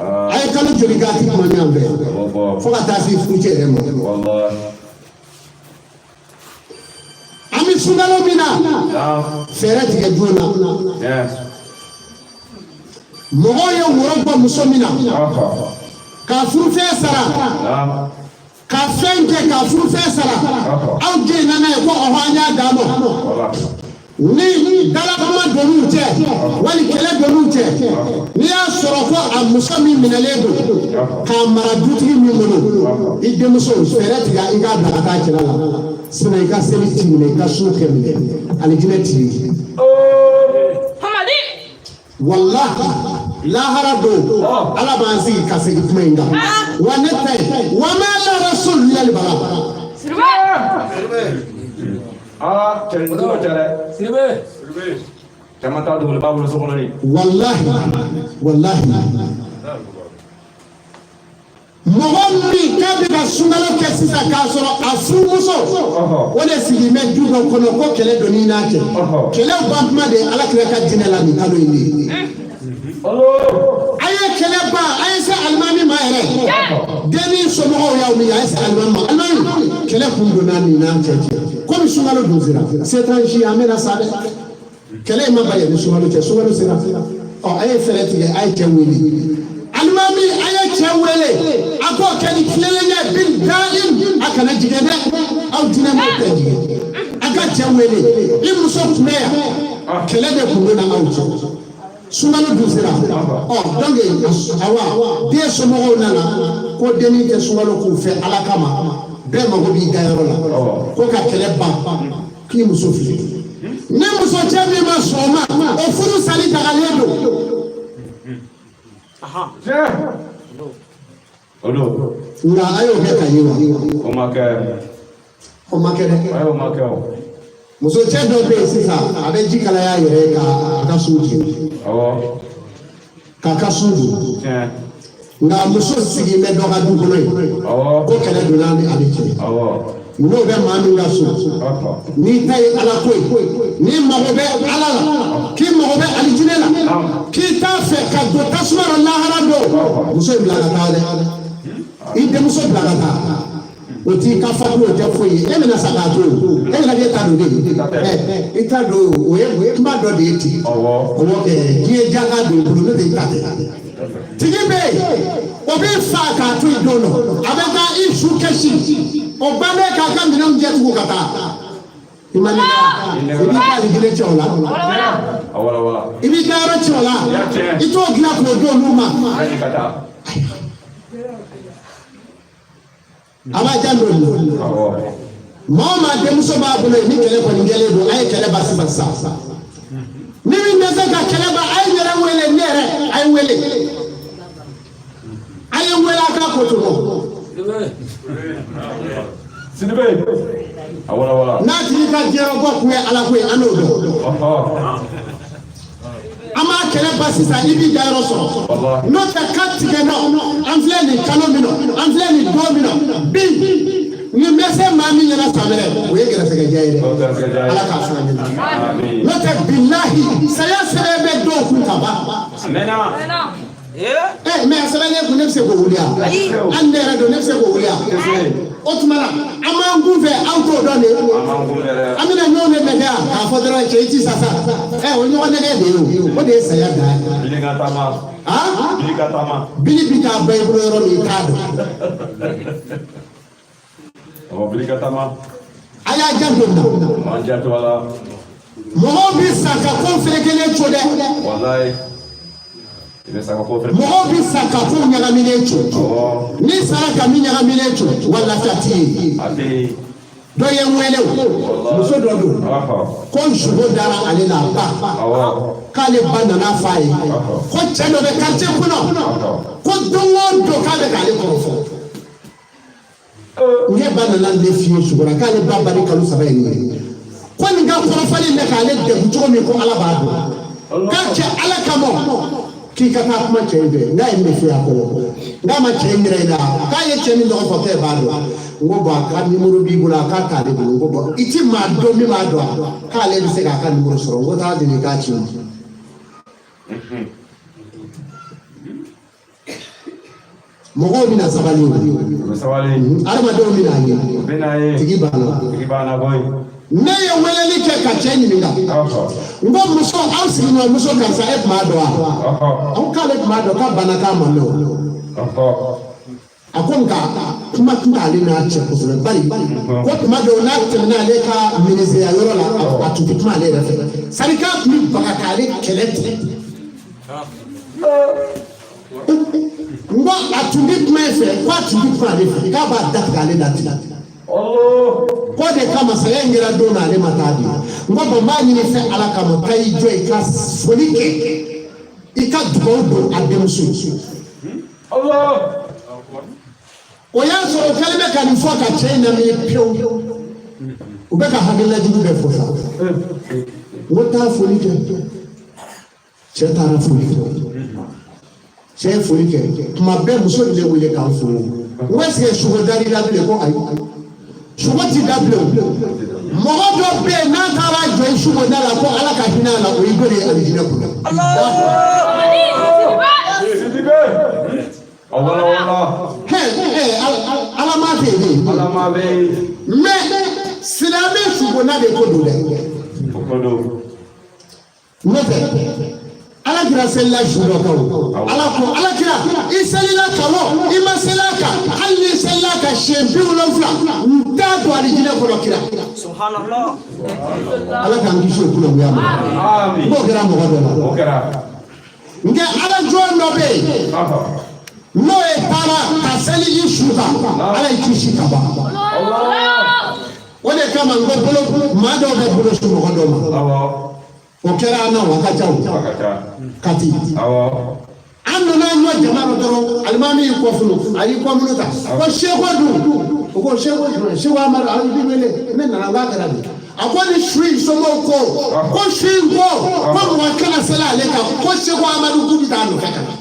A ye kalo joli kɛ, a ti kuma ɲɔgɔn fɛ? O b'o fɔ. Fo ka taa se furucɛ yɛrɛ ma. Wallahi. An bɛ sunkalo min na, Naam. fɛɛrɛ tigɛ joona. Tiɲɛ. Mɔgɔw ye woro bɔ muso min na, k'a furufɛn sara, Naam. ka fɛn kɛ k'a furufɛn sara, aw den nana ye ko ɔhɔ, an y'a d'a ma. Wala. Ni dalakuma donn'u cɛ wali kɛlɛ donn'u cɛ, n'i y'a sɔrɔ ko a muso min minɛlen don k'a mara dutigi min bolo, i denmuso, fɛɛrɛ tigɛ i k'a bila ka taa cɛla la, sinon i ka seli t'i minɛ, i ka sun kɛ minɛ, alijinɛ t'i ye. Hamadi. Walahi, lahara don, Ala b'an sigi ka segin kuma in kan wa. Ne ta ye wa ma la rasul lil bala. Siribe. Aa, cɛ nin ka ca dɛ. Siribe. Caman t'a dogo, b'a bolo so kɔnɔ de. Walahi, walahi, mɔgɔ min k'a bɛ ka sunkalo kɛ sisan k'a sɔrɔ a furumuso o de sigilen bɛ du dɔ kɔnɔ ko kɛlɛ donn'i n'a cɛ, kɛlɛ ban kuma de ye Ala kira ka jinɛ la nin kalo in de ye. A ye kɛlɛ ban, a ye se alimami ma yɛrɛ, denni somɔgɔw y'aw min, a ye se alimami ma, alimami, kɛlɛ kun donna nin n'an cɛ. Komi sunkalo dun sera, se t'an si, an bɛna sa dɛ. Kɛlɛ in ma ban yanni sunkalo cɛ, sunkalo sera. Ɔ, a ye fɛɛrɛ tigɛ, a ye cɛ wele. Alimami, a ye cɛ wele, a k'o kɛ ni tilennenya ye, bil daim, a kana jigin dɛ. Aw diinɛ maaw tɛ jigin. A ka cɛ wele, i muso tun bɛ yan, kɛlɛ de tun bɛ na aw cɛ. Sunkalo dun sera. Ɔ, donc awa, den somɔgɔw nana ko dennin tɛ sunkalo k'u fɛ Ala kama, bɛɛ mago b'i dayɔrɔ la, ko ka kɛlɛ ban, k'i muso fili. Ni muso cɛ min ma sɔn o ma, o furu sali dagalen don. O don. Nka a y'o kɛ ka ye wa? O ma kɛ. O ma kɛ dɛ. A y'o ma kɛ o. Muso cɛ dɔ bɛ yen sisan, a bɛ ji kalaya a yɛrɛ ye k'a ka sun jigin. Awɔ. K'a ka sun dun. Tiɲɛ. Nka muso sigilen bɛ dɔ ka du kɔnɔ yen. Awɔ. Ko kɛlɛ donna ni ale cɛ. Awɔ. N'o bɛ maa min ka so. N'i ta ye Ala ko ye, n'i mago bɛ Ala la, k'i mago bɛ alijinɛ la, k'i t'a fɛ ka don tasuma la lahara don, muso in bila ka taa dɛ. I denmuso bila ka taa. O t'i ka fatu, o tɛ foyi ye. E bɛna sa k'a to yen, e bɛna k'e ta don de ye. Ɛ, i ta don, o ye kuma dɔ de ye ten. Awɔ. O b'o kɛ diɲɛ jaka don i bolo, n'o tɛ i ta tɛ. Tigi bɛ yen, o b'i fa k'a to yen don dɔ, a bɛ taa i su kɛsi, o bannen k'a ka minɛnw jɛ tugun ka taa. I ma ne i b'i ka alijinɛ cɛ o la. A wala wala. I b'i ka yɔrɔ cɛ o la. I t'o dilan k'o d'olu ma. Ayi ka taa. A b'a janto nin na. Awɔ. Maa o maa denmuso b'a bolo yen, ni kɛlɛ kɔni kɛlen don, a ye kɛlɛ ban sisan sisan. Ni min bɛ se ka kɛlɛ ban, a ye n yɛrɛ wele, ne yɛrɛ, a ye n wele. A ye n wele, a k'a ko to bɔ. Sidibe. A wala wala. N'a tigi ka diɲɛbɔ kun ye Ala ko ye, an n'o dɔn. Ɔhɔ. An b'a kɛlɛ ban sisan, i b'i dayɔrɔ sɔrɔ. Walahi. N'o tɛ ka tigɛ nɔ, an filɛ nin kalo min nɔ, an filɛ nin don min nɔ, bi nin bɛ se maa min ɲɛna san wɛrɛ, o ye gɛrɛsɛgɛ diya ye dɛ. O ye gɛrɛsɛgɛ diya ye. Ala k'a fana ɲɛna. Amin. N'o tɛ bilahi, saya sɛbɛn bɛ dɔw kun ka ban. Amina. Ɛ, mais a sɛbɛnnen kun, ne bɛ se k'o wuli wa? Hali ne yɛrɛ don, ne bɛ se k'o wuli wa? O tuma na, an b'an kun fɛ, aw t'o dɔn de. An b'an kun fɛ dɛ. An bɛna ɲɔgɔn de nɛgɛ yan k'a fɔ dɔrɔn cɛ i ti sa sa. Ɛ, o ɲɔgɔn nɛgɛ de ye o, o de ye saya dan ye. Bili ka taama. Han? Bili ka taama. Bili bi taa ba i bolo yɔrɔ min, i t'a dɔn. Awɔ, bili ka taama. A y'a janto nin na. An janto a la. Mɔgɔw bi sa ka ko ferekelen co dɛ. Walayi. I bɛ sa ka ko fɛrɛ. Mɔgɔw bi sa ka ko ɲagaminen co. Awɔ. N'i sara ka min ɲagaminen co, wa lafiya t'i ye. A tɛ yen. Dɔ ye n wele o, muso dɔ don. Ɔhɔ. Ko nsogo dara ale la a ba. Awɔ. K'ale ba nana f'a ye ko cɛ dɔ bɛ quartier kɔnɔ, ko don o don k'a bɛ k'ale kɔrɔfɔ. Ne ba nana ne f'i ye sugo la k'ale ba ba ni kalo 3 ye nin ye, ko nin ka kɔrɔfɔli in bɛ k'ale degun cogo min, ko Ala b'a dɔn. K'a cɛ Ala kama k'i ka taa kuma cɛ in fɛ. N'a ye ne f'i a kɔrɔ, n'a ma cɛ in yɛrɛ yira k'a ye cɛ min tɔgɔ fɔ k'e b'a dɔn. N ko bon, a ka nimoro b'i bolo, a k'a t'ale bolo. N ko bon, i ti maa dɔn min b'a dɔn k'ale bɛ se k'a ka nimoro sɔrɔ. N ko taa deli k'a ci ma. Mɔgɔw bɛna sabali o. U bɛ sabali. Adamadenw bɛna ye. U bɛ n'a ye. Tigi banna. Tigi banna koyi. Ne ye weleli kɛ ka cɛ ɲininka. Ɔhɔ. N ko muso, aw sigiɲɔgɔn muso karisa, e tun b'a dɔn wa? Ɔhɔ. Aw k'ale tun b'a dɔn, k'a banna k'a ma mɛn o. Ɔhɔ. A ko nka kuma tun t'ale n'a cɛ kosɛbɛ, bari ko tuma dɔw n'a tɛmɛna ale ka minizeya yɔrɔ la, a tun tɛ kuma ale yɛrɛ fɛ. Sari k'a tun bɛ baga k'ale kɛlɛ tigɛ. N ko a tun bɛ kuma e fɛ, ko a tun bɛ kuma ale fɛ, k'a b'a datigɛ ale la ten. K'o de kama saya in kɛra don na, ale ma taa bi. N ko bon, n b'a ɲini fɛ Ala kama, taa i jɔ i ka foli kɛ, i ka dugawu don a denmuso ye. O y'a sɔrɔ o kɛlen bɛ ka nin fɔ ka cɛ in lamini pewu. U bɛ ka hakilila jugu bɛɛ fɔ sa. N ko taa foli kɛ. Cɛ taara foli kɛ. Cɛ ye foli kɛ, tuma bɛɛ muso de bɛ wele k'an fo. N ko est-ce que sugo dar'i la bilen? Ko ayi, sugo ti da bilen. Mɔgɔ dɔ bɛ yen, n'a taara jɔ i sugo da la ko Ala ka hinɛ a la, o y'i dɔ de ye alijinɛ kɔnɔ. Sidibe. A wala wala. Hɛ ɛ, Ala ma tɛ yen. Ala ma bɛ yen. Mais silamɛ su Kunna de ko don dɛ. O ko don. N'o tɛ ala kira selila su dɔ kan o. Ala ko ala kira i selila kan o, i ma seli a kan, hali n'i selila a kan siɲɛ 70, n t'a don alijinɛ kɔnɔ kira. Subhanallah. Ala k'an kisi o kunnagoya ma. Amin. N'o kɛra mɔgɔ dɔ la. O kɛra. Nka ala jɔn dɔ bɛ yen. Ɔhɔ. N'o ye taara ka seli i su kan, ala y'i kisi ka ban. O de kama n ko bolo maa dɔw bɛ bolo su mɔgɔ dɔw ma. Awɔ. O kɛra an na o, a ka ca o. A ka ca. Kati. Awɔ. An nana ɲɔ jama dɔ dɔrɔn, alimami y'i kɔfulu, a y'i kɔmunu ta ko seko dun, o ko seko jumɛn? Seko Amadu, a y'i wele, ne nana n k'a kɛra di? A ko ni su in somɔgɔw ko ko su in ko ko mɔgɔ kana seli ale kan, ko seko Amadu k'u bɛ taa a nɔfɛ ka na.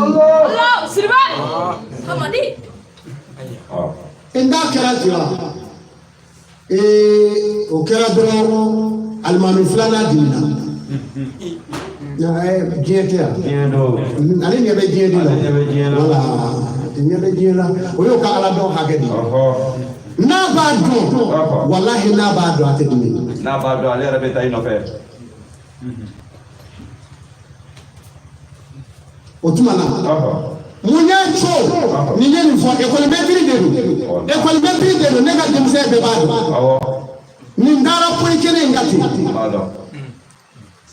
Allah Sidibe. Hamadi. Ɔ. N k'a kɛra ten wa? Ee, o kɛra dɔrɔn, alimami filanan dimina. Diɲɛ tɛ yan. Diɲɛ don. Ale ɲɛ bɛ diɲɛ de la. Ale ɲɛ bɛ diɲɛ la. Wala, ɲɛ bɛ diɲɛ la, o y'o ka ala dɔn hakɛ de ye. Ɔhɔ. N'a b'a dɔn, walahi n'a b'a dɔn, a tɛ dimi. N'a b'a dɔn, ale yɛrɛ bɛ taa i nɔfɛ. O tuma na, Ɔhɔ. mun y'a to nin ye nin fɔ? Ekɔlimɛtiri de don, ekɔlimɛtiri de don, ne ka denmisɛn bɛɛ b'a dɔn. Awɔ. Nin taara poyi kelen in ka ten. N b'a dɔn.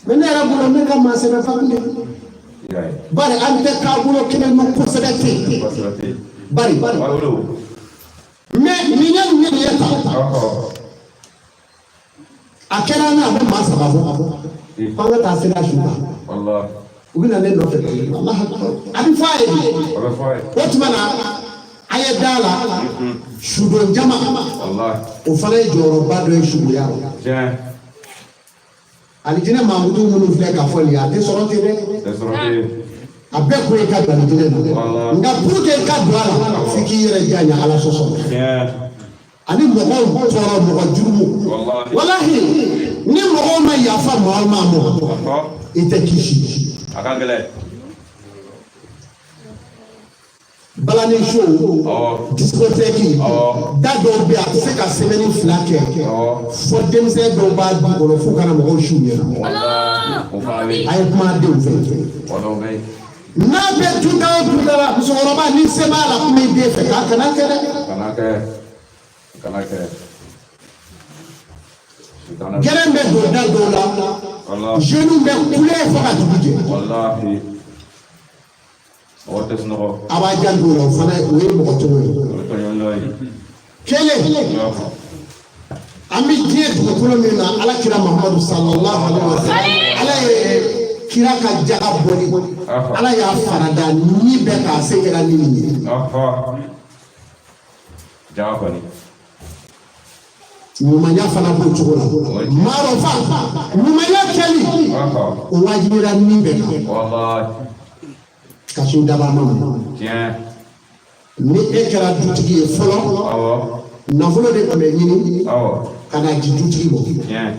Mɛ ne yɛrɛ bolo, ne ka maa sɛbɛ fa de. I y'a ye. Bari an tɛ taabolo kelen dɔn kosɛbɛ ten. Kosɛbɛ ten. Bari Wari don. mɛ nin ye nin ye nin ye tan. Ɔhɔ. A kɛra an na, a bɛ maa saba bɔ k'an ka taa sira su kan. Walahi. U bɛ na ne nɔfɛ, a bɛ fɔ a ye. A bɛ fɔ a ye. O tuma na, a ye da la sudon jama. Walahi. O fana ye jɔyɔrɔba dɔ ye suguya la. Tiɲɛ. Alijinɛ mamudu minnu filɛ ka fɔ nin ye, a tɛ sɔrɔ ten dɛ. Tɛ sɔrɔ ten. A bɛɛ kun ye ka don alijinɛ na. Walahi. Nka pour que i ka don a la, f'i k'i yɛrɛ janya ala sɔsɔ Tiɲɛ. ani mɔgɔw tɔɔrɔ, mɔgɔ jurumu. Walahi. Walahi, ni mɔgɔw ma yafa maa o maa ma, Ɔhɔ. i tɛ kisi. A ka gɛlɛn. Balani so, Awɔ. discothèque, Awɔ. da dɔw bɛ yen, a tɛ se ka semaine 2 kɛ Awɔ. fo denmisɛn dɔw b'a du kɔnɔ f'u kana mɔgɔw su ɲɛna. Allah. O fana bɛ yen. A ye kuma denw fɛ. O dɔw bɛ yen. N'a bɛ duda o duda la, musokɔrɔba, ni se b'a la, kuma i den fɛ k'a kana kɛ dɛ. Kana kɛ. Kana kɛ. Sitana. Gɛrɛn bɛ don da dɔw la, Walahi. jeunes bɛ kule fo ka dugu jɛ. Walahi. Mɔgɔ tɛ sunɔgɔ. A b'a janto o la, o fana o ye mɔgɔ tɔɲɔ ye. O ye tɔɲɔli dɔ ye. Kelen, Ɔhɔ. an bɛ diɲɛ dugukolo min na, ala kira Muhamadu sallallahu alaihi wa sallam, ala ye kira ka jaga bɔli, ala y'a farada ni bɛɛ k'a se kɛra ni nin ye. Ɔhɔ. Jaga kɔni. Ɲumanya fana b'o cogo la, maarɔfa ɲumanya kɛli, Ɔhɔ. o wajibira ni bɛɛ kan. Walahi. Ka sin dabama ma. Tiɲɛ. Ni e kɛra dutigi ye fɔlɔ, Awɔ. nafolo de tun bɛ ɲini Awɔ. ka na di dutigi ma. Tiɲɛ.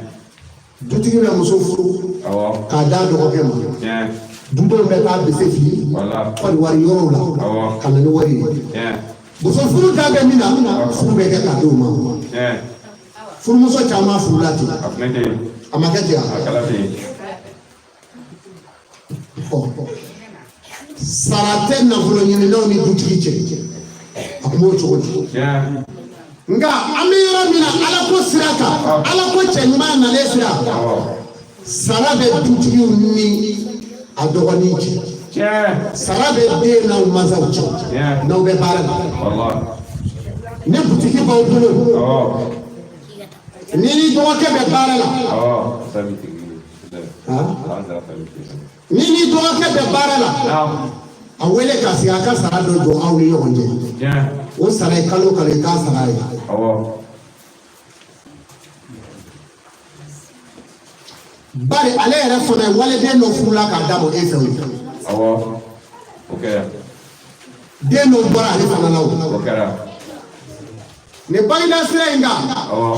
Dutigi bɛ muso furu Awɔ. k'a d'a dɔgɔkɛ ma. Tiɲɛ. Dudenw bɛ taa bese fili Walahi. Kɔdiwari yɔrɔw la Awɔ. ka na ni wari ye. Tiɲɛ. Muso furu ta bɛ min na, furu bɛ kɛ ka d'o ma. Tiɲɛ. Furumuso caman furula ten. A tun bɛ ten. A ma kɛ ten A wa? kɛla ten. Ɔ, sara tɛ nafolo ɲininaw ni dutigi cɛ, a tun b'o cogo di. Tiɲɛ. Nka an bɛ yɔrɔ min na, ala ko sira kan, ala ko cɛ ɲuman nalen sira, Awɔ. sara bɛ dutigiw ni a dɔgɔnin cɛ. Tiɲɛ. Sara bɛ den n'aw mansaw cɛ Tiɲɛ. n'aw bɛ baara la. Walahi. Ni butigi b'aw bolo, Awɔ. ni ni dɔgɔkɛ bɛ baara la, Awɔ. Sabi tigi. han? An sera sabi tigi. Ni ni dɔgɔkɛ bɛ baara la, Naam. a wele ka sigi, a ka sara dɔ jɔ aw ni ɲɔgɔn cɛ. Tiɲɛ. O sara ye kalo o kalo, i k'a sara ye. Awɔ. Bari ale yɛrɛ fana ye waliden dɔ furula k'a d'a ma e fɛ o. Awɔ. O kɛra. Den dɔ bɔra ale fana la o. O kɛra. Nin bangeda sira in kan, Awɔ.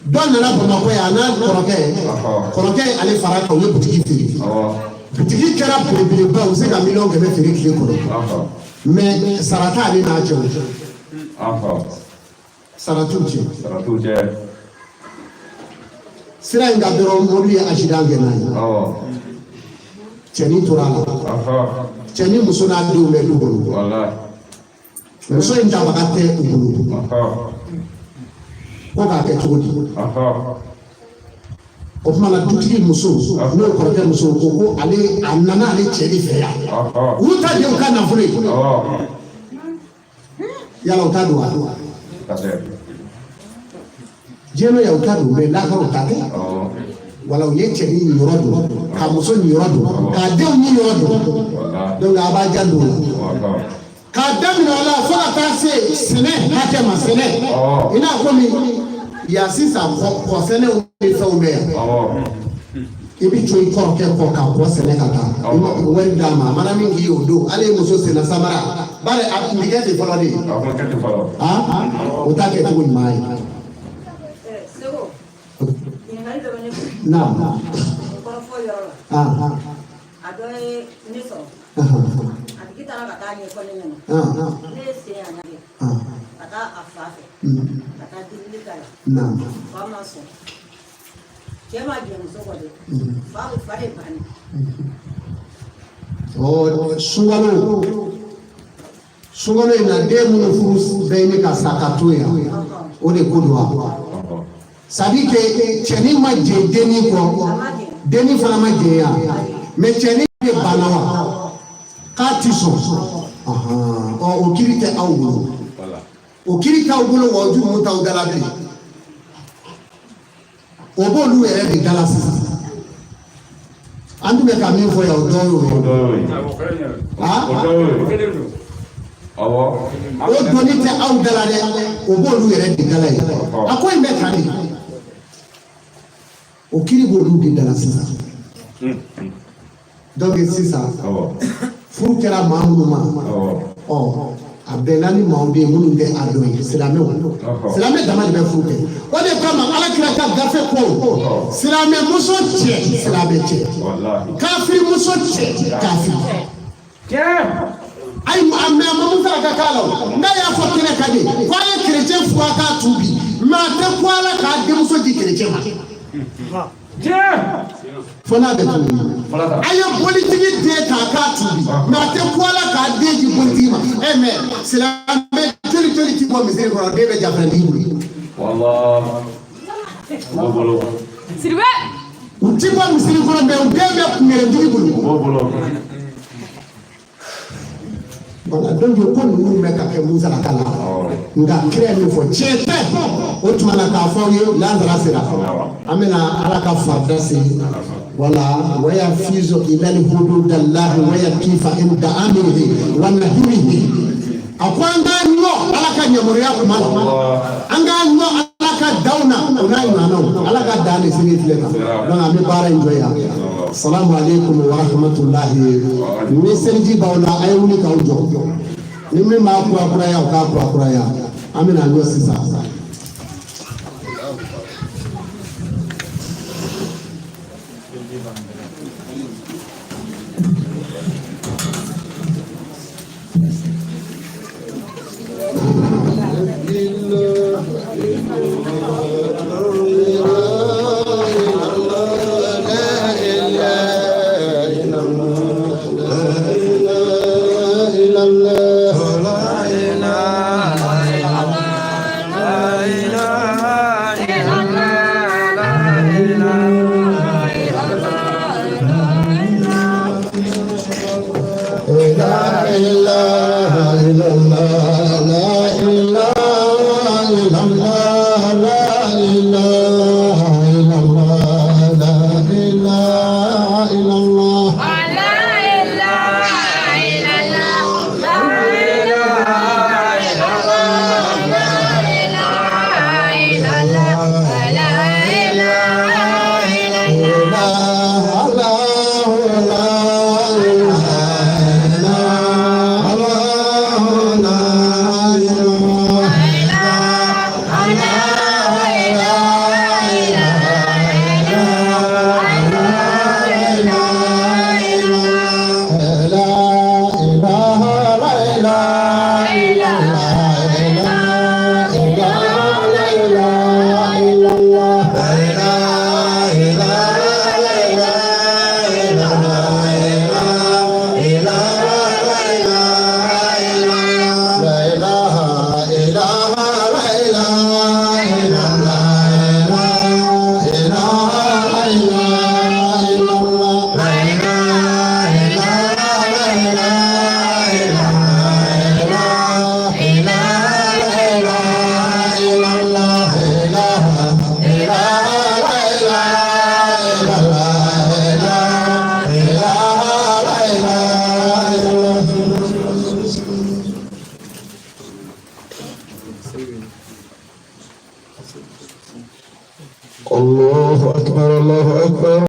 dɔ nana Bamakɔ yan, a n'a kɔrɔkɛ. Ɔhɔ. Kɔrɔkɛ ye ale fara kan, u ye butigi feere. Awɔ. Butigi kɛra belebeleba, u bɛ se ka 100 000 000 feere tile kɔnɔ. Ɔhɔ. Mɛ sara t'ale n'a cɛ o. Ɔhɔ. Sara t'u cɛ. Sara t'u cɛ. Sira in kan dɔrɔn mobili ye accident kɛ n'a ye. Cɛnin tora a la. Cɛnin muso n'a denw bɛ du kɔnɔ. Muso in tabaga tɛ u bolo. Ko k'a kɛ cogo di? O tuma na dutigi muso n'o ye kɔrɔkɛ muso ko ko ale a nana ale cɛ de fɛ yan. U ta de y'u ka nafolo ye. Yala u ta don wa? Diɲɛ yan u ta don mais lahara u ta tɛ. Wala u ye cɛnin niyɔrɔ dun ka muso niyɔrɔ dun k'a denw niyɔrɔ dun. Donc a b'a janto o la. K'a daminɛ o la fo ka taa se sɛnɛ hakɛ ma sɛnɛ. I n'a komi yan sisan kɔsɛnɛw ni fɛnw bɛ yan. I bɛ to i kɔrɔkɛ kɔ ka kɔ sɛnɛ ka taa. I ma wari d'a ma a mana min k'i ye o don hali muso senna samara bari a tun bɛ kɛ ten fɔlɔ de. O t'a kɛ cogo ɲuman ye. Naam. A dɔ ye ne sɔrɔ. A tigi taara ka taa ɲɛfɔ ne ɲɛna. Ne ye sen yan kɛ. Ka taa a fa fɛ. Ka taa delili k'a la. Fa ma sɔn. Cɛ ma jɛn muso kɔ dɛ. Fa de banna. Ɔ sunkalo in na den minnu furu bɛ ɲini ka sa ka to yan o de ko don wa? C'est à dire que cɛnin ma jɛn dennin kɔ, dennin fana ma jɛn yan, mais cɛnin de banna wa? K'a ti sɔn. Ɔ o kiiri tɛ aw bolo. O kiiri t'aw bolo wa o jurumu t'aw da la bilen. O b'olu yɛrɛ de da la sisan. An tun bɛ ka min fɔ yan o dɔ y'o ye. O doni tɛ aw da la dɛ, o b'olu yɛrɛ de da la yen. A ko in bɛ tan de. O kiiri b'olu de da la sisan. Donc sisan furu kɛra maa minnu ma, ɔ a bɛnna ni maaw de ye minnu tɛ a dɔn ye, silamɛw. Silamɛ dama de bɛ furu kɛ. O de kama Ala kira ka gafe ko silamɛ muso cɛ silamɛ cɛ, kafiri muso cɛ kafiri. Ayi a mɛ a ma mun fara ka k'a la o, n'a y'a fɔ kɛnɛ kan de ko a ye kerecɛn furu a k'a tuubi, mɛ a tɛ ko ala k'a denmuso di kerecɛn ma. Fo n'a bɛ tuubi. A ye bolitigi den k'a k'a tuubi, mɛ a tɛ ko ala k'a den di bolitigi ma. Ɛ mɛ silamɛ joli joli ti bɔ misiri kɔnɔ den bɛ jafɛntigi bolo. U ti bɔ misiri kɔnɔ mɛ u den bɛ kungerentigi bolo. Voilà, donc ko ninnu bɛ ka kɛ musalaka la, nka kira ye min fɔ tiɲɛ tɛ. O tuma na k'a fɔ aw ye lansara sera, an bɛna Ala ka farida se. Wala waya fizo ilali hududallahi waya kifa inda amirihi wa nahyihi. A ko an k'an ɲɔ Ala ka yamaruya kuma la, an k'an ɲɔ Ala ka danw na o n'a ɲɔgɔnnaw. Ala ka dan de seli filɛ tan. Donc an bɛ baara in jɔ yan. Salamu aleykum wa rahmatulahi. Ni seliji b'aw la a ye wuli k'aw jɔ. Ni min b'a kurakuraya o k'a kurakuraya. An bɛna ɲɔ sisan.